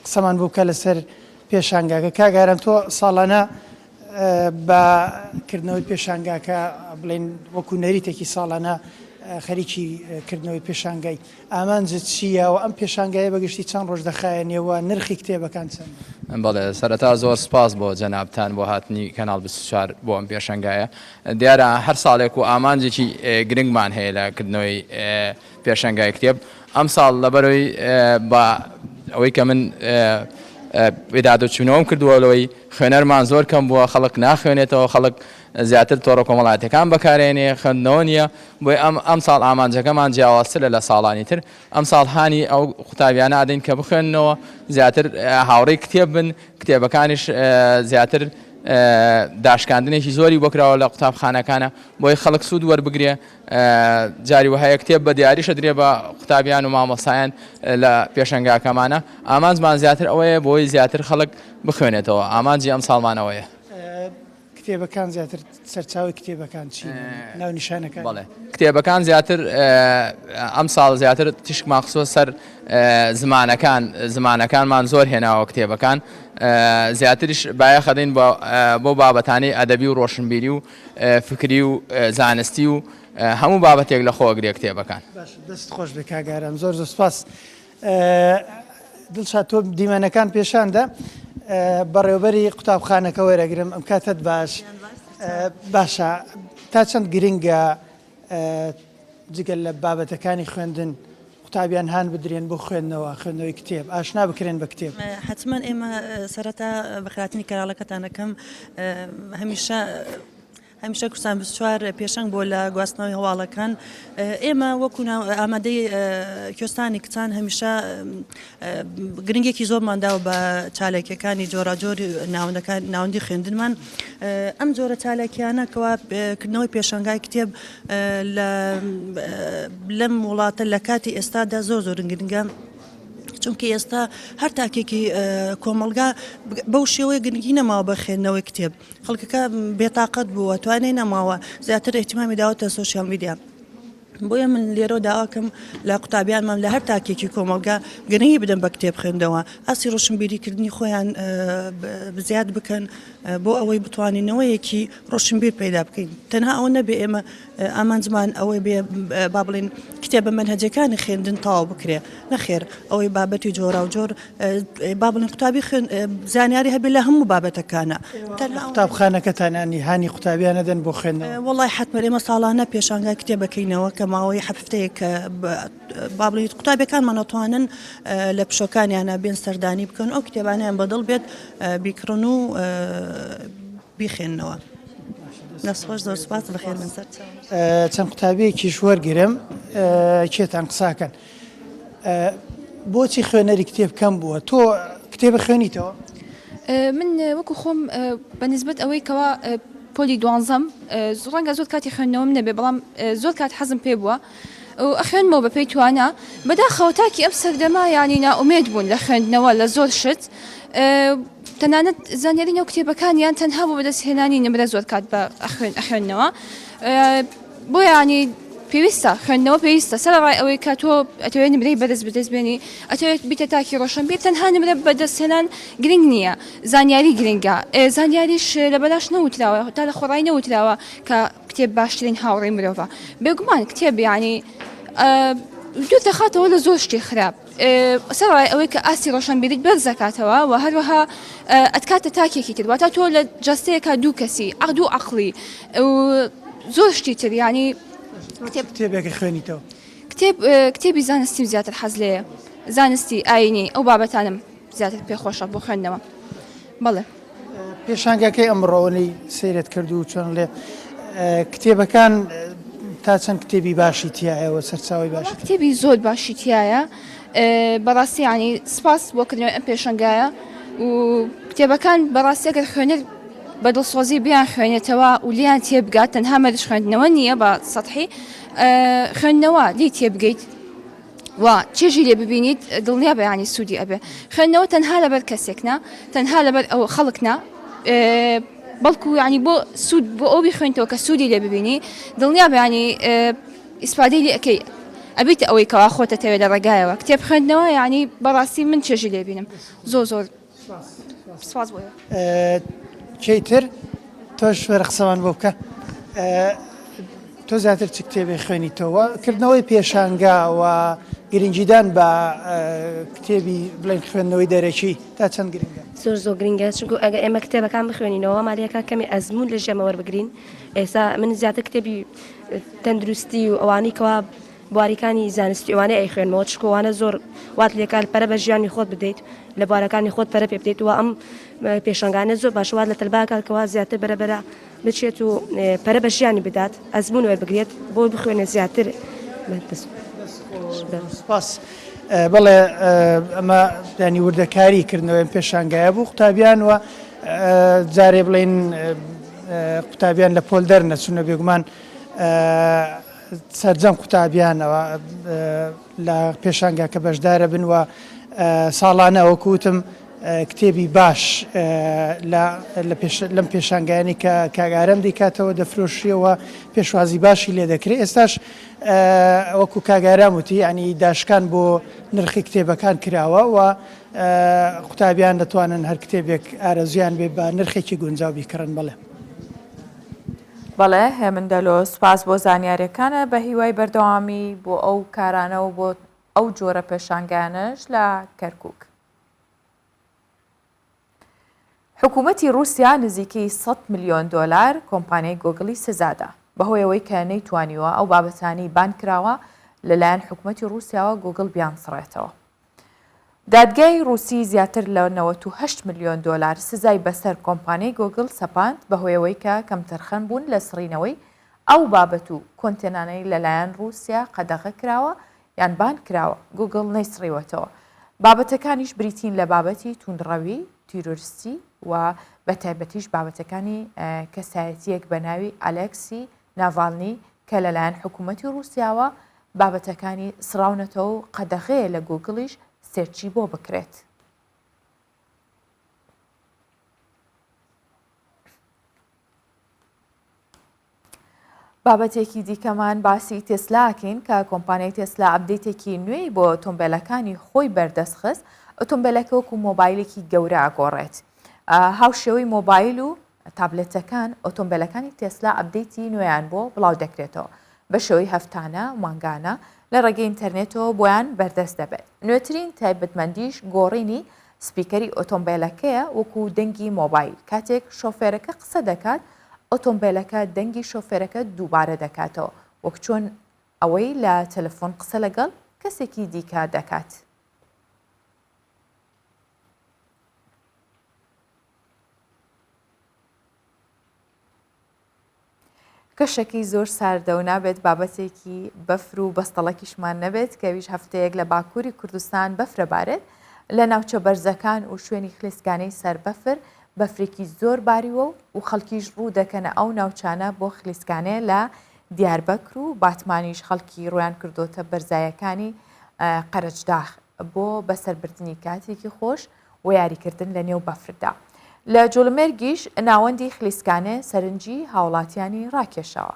قسەمان بۆ بکە لەسەر پێشانگاکە کاک ئارام تۆ ساڵانە بە کردنەوەی پێشانگاکە بڵێن وەکو نەریتێکی ساڵانە خەریکی کردنەوەی پێشانگای ئامانجت چییە و ئەم پێشانگایە بەگشتی چەند ڕۆژ دەخایەنێ و نرخی کتێبەکان چەندە؟ بەڵێ سەرەتا زۆر سپاس بۆ جەنابتان بۆ هاتنی کەناڵ 24 بۆ ئەم پێشەنگایە دیارە هەر ساڵێک و ئامانجێکی گرنگمان هەیە لە کردنەوەی پێشەنگای کتێب ئەمساڵ لەبەرەوەی بە ئەوەی کە من پێدادەچوونەوەم کردووە لەوەی خوێنەرمان زۆر کەم بووە خەڵک ناخوێنێتەوە خەڵک زیاتر تۆڕە کۆمەڵایەتەکان بەکارێنێ خوێندنەوە نییە بۆی ئەم ئەمساڵ ئامانجەکەمان جیاوازترە لە ساڵانی تر ئەمساڵ هانی ئەو قوتابیانە ئەدەین کە بخوێننەوە زیاتر هاوڕێی کتێب بن کتێبەکانیش زیاتر داشکاندنێکی زۆری بۆ کراوە لە قوتابخانەکانە بۆی خەڵک سوود وەربگرێ جاری وەهایە کتێب بە دیاریش ئەدرێ بە قوتابیان و مامۆستایان لە پێشەنگاکەمانە ئامانجمان زیاتر ئەوەیە بۆی زیاتر خەڵک بخوێنێتەوە ئامانجی ئەمساڵمان ئەوەیە. کتێبەکان زیاتر سەرچاوەی کتێبەکان چین ناونیشانەکان؟ بەڵێ کتێبەکان زیاتر ئەمساڵ زیاتر تیشکمان خستووە سەر زمانەکان زمانەکانمان زۆر هێناوە کتێبەکان زیاتریش بایەخەدەین بۆ بابەتانی ئەدەبی و ڕۆشنبیری و فکری و زانستی و هەموو بابەتێک لە خۆ ئەگرێ کتێبەکان. باشە دەست خۆش بێ کاک ئارام زۆر زۆر سپاس. دڵشاد تۆ دیمەنەکان پێشاندە بەڕێوبەری قوتابخانەکە وەرەگرم ئەم کاتت باش باشە تا چەند گرنگە جگە لە بابەتەکانی خوێندن قوتابیان هان بدرێن بۆ خوێندنەوە خوێندنەوەی کتێب ئاشنا بکرێن بە کتێب. حەتمەن ئێمە سەرەتا بەخێرهاتنی کەناڵەکەتان ئەکەم هەمیشە هەمیشە کوردستان 24 پێشەنگ بووە لە گواستنەوەی هەواڵەکان ئێمە وەکو ئامادەی کوێستانی کچان هەمیشە گرنگێکی زۆرمان داوە بە چالاکیەکانی جۆراجۆر ناوەندەکان ناوەندی خوێندنمان ئەم جۆرە چالاکیانە کەوا کردنەوەی پێشانگای کتێب لە لەم وڵاتە لە کاتی ئێستادا زۆر زۆر گرنگە. چونکە ئێستا هەر تاکێکی کۆمەڵگا بەو شێوەیە گرنگی نەماوە بە خوێندنەوەی کتێب خەڵکەکە بێتاقەت بووە توانای نەماوە زیاتر ئیهتیمامی داوەتە سۆشیال میدیا. بۆیە من لێرەوە داواکەم لە قوتابیانمان لە هەر تاکێکی کۆمەڵگا گرنگی بدەن بە کتێب خوێندەوە ئاستی ڕۆشنبیریکردنی خۆیان زیاد بکەن بۆ ئەوەی بتوانین نەوەیەکی ڕۆشنبیر پەیدا بکەین تەنها ئەوە نەبێ ئێمە ئامانجمان ئەوەی بێ با بڵێن کتێبە مەنهەجەکانی خوێندن تەواو بکرێ نەخێر ئەوەی بابەتی جۆراوجۆر با بڵێن قوتابی خوێن زانیاری هەبێ لە هەموو بابەتەکانە تەنها قوتابخانەکەتان ینی هانی قوتابیان ئەدەن بۆ خوێندنەوە؟ وەڵای حەتمەن ئێمە ساڵانە پێشانگای کتێب ئەکەینەوە کە. ماوەی هەفتەیەک با بڵێیت قوتابیەکانمان ئەتوانن لە پشۆکانیانە بێن سەردانی بکەن ئەو کتێبانیان بەدڵ بێت بیکڕن و بیخێننەوە. دەستخۆش زۆر سوپاس بەخێر بن سەر چەند قوتابیەکیش وەرگرم کێتان قساکەن بۆچی خوێنەری کتێب کەم بووە تۆ کتێبە خوێنیتەوە؟ من وەکو خۆم بە نسبەت ئەوەی کەوا پۆلی دوانزەم ڕەنگە زۆر کاتی خوێندنەوەم نەبێ بەڵام زۆر کات حەزم پێ بووە و ئەخوێنمەوە بە پێی توانا بەداخەوە تاکی ئەم سەردەمە یانی نائومێد بوون لە خوێندنەوە لە زۆر شت تەنانەت زانیاری ناو کتێبەکانیان تەنها بۆ بەدەستهێنانی نمرە زۆر کات بە ئەخوێن ئەخوێندنەوە بۆیە ینی پێویستە خوێندنەوە پێویستە سەرەڕای ئەوەی کە تۆ ئەتەوێت نمرەی بەرز بەدەست بێنی ئەتەوێت بیتە تاکی ڕۆشنبیر تەنها نمرە بەدەستهێنان گرنگ نییە زانیاری گرنگە زانیاریش لە بەلاش نەوتراوە تا لە خۆڕای نەوتراوە کە کتێب باشترین هاوڕێی مرۆڤە بێگومان کتێب یعنی دوور دەخاتەوە لە زۆر شتی خراپ سەرەڕای ئەوەی کە ئاستی ڕۆشنبیریت بەرز دەکاتەوە و هەروەها ئەتکاتە تاکێکی تر واتا تۆ لە جەستەیەکا دوو کەسی عەقد دوو عەقڵی و زۆر شتی تر یعنی کتێب کتێبێکە خوێنیتەوە کتێب کتێبی زانستیم زیاتر حەز لێیە زانستی ئاینی ئەو بابەتانم زیاتر پێخۆشە بۆ خوێندنەوە بەڵێ. پێشانگاکەی ئەمڕۆ ئەوەی سەیرت کرد و چۆن لێ کتێبەکان تا چەند کتێبی باشی تایە و سەرچاوی باش کتێبی زۆر باشی تایە بەڕاستی ینی سپاس بۆ کردنەوەی ئەم پێشنگایە و کتێبەکان بەڕاستی ئەگەر خوێنەر بە دڵسۆزی بیان خوێنێتەوە و لیان تێبگات تەنها مەرج خوێندنەوە نییە بە سەحی خوێندنەوە لی تێبگەیت و چێژی لێ ببینیت دڵنیابە یانی سوودی ئەبێ خوێندنەوە تەنها لەبەر کەسێک نا تەنها لەبەر ئەو خەڵک نا بەڵکو ینی بۆ سوود بۆ ئەو بیخوێنیتەوە کە سوودی لێ ببینی دڵنیا بەیانی ئیسفادەی لێ ئەەکەی ئەبیتە ئەوەی کەوا خۆتە تەوێ لە ڕێگایەوە کتێب خوێندنەوە یعنی بەڕاستی من چێژی لێبینم زۆر زۆر سپاس بۆ کەی تر تۆش وەرە قسەمان بۆ بکە تۆ زیاتر چ کتێبێ خوێنیتەوە کردنەوەی پێشانگا و گرنگیدان بە کتێبی بڵێن خوێندنەوەی دەرەکی تا چەند گرنگە زۆر زۆر گرنگە چونکو ئەگە ئێمە کتێبەکان بخوێنینەوە مالیەکە کەمی ئەزمون لە ژێمە وەربگرین ئێستا من زیاتر کتێبی تەندروستی و ئەوانەی کەوا بواریکانی زانستی ئەوانەی ئەیخوێنمەوە چونکە ئەوانە زۆر وات لێکات پەرە بە ژیانی خۆت بدەیت لە بوارەکانی خۆت پەرە پێ بدەیت و ئەم پێشانگانە زۆر باشە وات لە تەلبا کات کەوا زیاتر بەرە بەرە بچێت و پەرە بە ژیانی بدات ئەزمون وەربگرێت بۆ بخوێنێت زیاتر سپاس. بەڵێ ئەمە ینی وردەکاری کردنەوەی پێشانگایە بوو قوتابیان و جارێ بڵین قوتابیان لە پۆل دەرنەچوونە بێگومان سەرجەم قوتابیانەوە لە پێشانگاکە بەشدارە بن و ساڵانە وەکو وتم کتێبی باش لەم پێشانگایانی کە کاک ئارام دەیکاتەوە دەفرۆشیەوە پێشوازی باشی لێ دەکرێت ئێستاش وەکو کاک ئارام وتی ینی داشکان بۆ نرخی کتێبەکان کراوە و قوتابیان دەتوانن هەر کتێبێک ئارەزویان بێ بە نرخێکی گونجاو بیکڕن بەڵێ. بەڵێ هێمن دەلۆ سوپاس بۆ زانیاریەکانە بە هیوای بەردەوامی بۆ ئەو کارانە و بۆ ئەو جۆرە پێشانگایانەش لە کەرکک. حکوومەتی رووسیا نزیکەی 100 ملیۆن دۆلار کۆمپانیای گۆگڵی سزادا بەهۆی ئەوەی کە نەیتوانیوە ئەو بابەتانەی بان کراوە لەلایەن حکوومەتی رووسیاوە گۆگڵ بیانسڕێتەوە. دادگای ڕووسی زیاتر لە 98 ملیۆن دۆلار سزای بەسەر کۆمپانیای گۆگڵ سەپاند بەهۆی ئەوەی کە کەمتەرخەم بوون لە سڕینەوەی ئەو بابەت و کۆنتێنانەی لەلایەن ڕووسیا قەدەغە کراوە یان بان کراوە، گوگڵ نەیسڕیوەتەوە. بابەتەکانیش بریتین لە بابەتی توندڕەوی، تیرۆرستی و بەتایبەتیش بابەتەکانی کەسایەتییەک بە ناوی ئالێکسی ناڤالنی کە لەلایەن حکوومەتی ڕووسیاوە بابەتەکانی سڕاونەتەوە و قەدەغەیە لە گووگڵیش search ی بۆ بکرێت. بابەتێکی دیکەمان باسی تێسلاکەین کە کۆمپانیای تێسلا update ێکی نوێی بۆ ئۆتۆمبیلەکانی خۆی بەردەست خست ئۆتۆمبیلەکە وەکو مۆبایلێکی گەورە ئەگۆڕێت هاوشێوەی مۆبایل و تابلێتەکان، ئۆتۆمبێلەکانی تێسلا update ی نوێیان بۆ بڵاودەکرێتەوە، بە شێوەی هەفتانە و مانگانە لە ڕێگەی ئینتەرنێتەوە بۆیان بەردەست دەبێت. نوێترین تایبەتمەندیش گۆڕینی speaker ی ئۆتۆمبێلەکەیە وەکو دەنگی مۆبایل، کاتێک شۆفێرەکە قسە دەکات، ئۆتۆمبێلەکە دەنگی شۆفێرەکە دووبارە دەکاتەوە، وەک چۆن. ئەوەی لە تەلەفۆن قسە لەگەڵ کەسێکی دیکە دەکات. کەشەکەی زۆر ساردە و نابێت بابەتێکی بەفر و بەستەڵەکیشمان نەبێت کە ئەویش هەفتەیەک لە باکووری کوردستان بەفرە بارێت لە ناوچە بەرزەکان و شوێنی خلیسکانەی سەر بەفر بەفرێکی زۆر باریوە و خەڵکیش ڕوو دەکەنە ئەو ناوچانە بۆ خلیسکانێ لە دیاربەکر و باتمانیش خەڵکی ڕویان کردۆتە بەرزایەکانی قەرەجداخ بۆ بەسەربردنی کاتێکی خۆش و یاریکردن لە نێو بەفردا. لە جۆلەمێرگیش ناوەندی خلیسکانێ سەرنجی هاوڵاتیانی ڕاکێشاوە.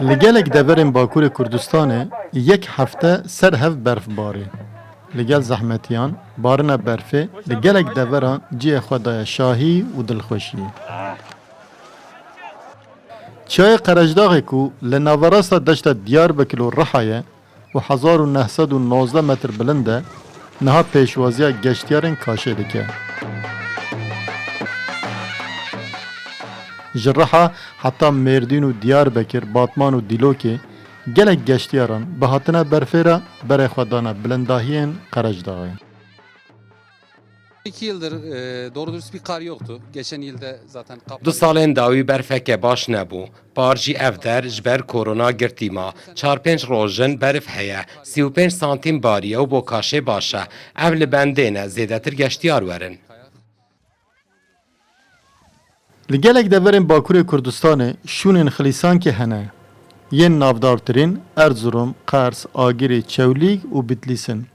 Li gelek deverên Bakurê Kurdistanê yek hefte ser hev berf barî. Li gel zehmetiyan barina berfê li gelek deveran cihê xwe daye şahî û dilxweşiyê. Çiyayê Qerecdaxê ku li naverasta deşta Diyarbekir û Riha ye û 1919 metr bilind e, niha pêşwaziya geştyarên kaşê dike. Ji Riha heta Mêrdîn û Diyarbekir, Batman û Dîlokê gelek geştyaran bi hatina berfê re berê xwe dane bilindahiyên Qerecdaxê. Du salên dawî berfeke baş nebû. Par jî ev der ji ber korona girtî ma. Çar pênc roj in berf heye. 35 santîm bariye û bo kaşê baş e. Em li bendê ne zêdetir geştyar werin. Li gelek deverên Bakurê Kurdistanê şûnên xilîsankê hene. Yên navdartirîn Erzurum, Qers, Agirî, Çewlîg û Bitlîs in.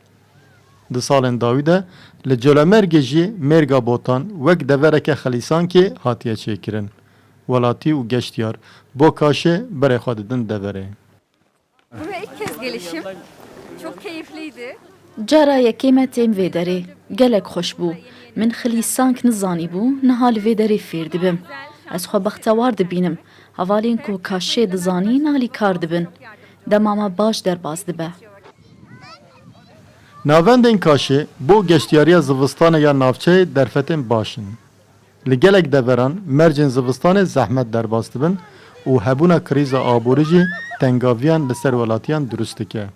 Di salên dawî de li Colemêrgê jî Mêrga Botan wek devereke xelîsankê hatiye çêkirin. Welatî û geştyar bo kaşê berê xwe didin deverê. Buraya ilk kez gelişim. Çok keyifliydi. Cara yekê me têm vê derê. Gelek xweş bû. Min xilîsank nizanîbû, niha li vê derê fêr dibim. Ez xwe bextewar dibînim. Hevalên ku kaşê dizanîn alîkar dibin. Dema me baş derbas dibe. Navendên kaşê bo geştyariya zivistanê ya navçeyê derfetên baş in. Li gelek deveran mercên zivistanê zehmet derbas dibin û hebûna krîza aborî jî tengaviyan li ser welatiyan dirust dike.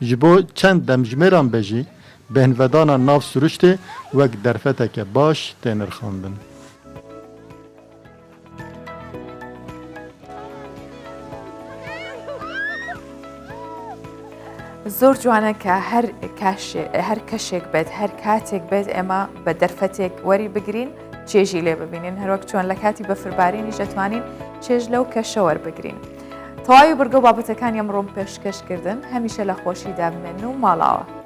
Ji bo çend demjimêran be jî bêhnvedana nav siruştê wek derfeteke baş tê nirxandin. زۆر جوانە کە هەر هەر کەشێک بێت هەر کاتێک بێت ئێمە بە دەرفەتێک وەری بگرین چێژی لێ ببینین هەروەک چۆن لە کاتی بەفربارینیش دەتوانین چێژ لەو کەشە وەربگرین. تەواوی بڕگە و بابەتەکانی ئەمڕۆم پێشکەشکردن هەمیشە لە خۆشیدا بمێن و ماڵاوە.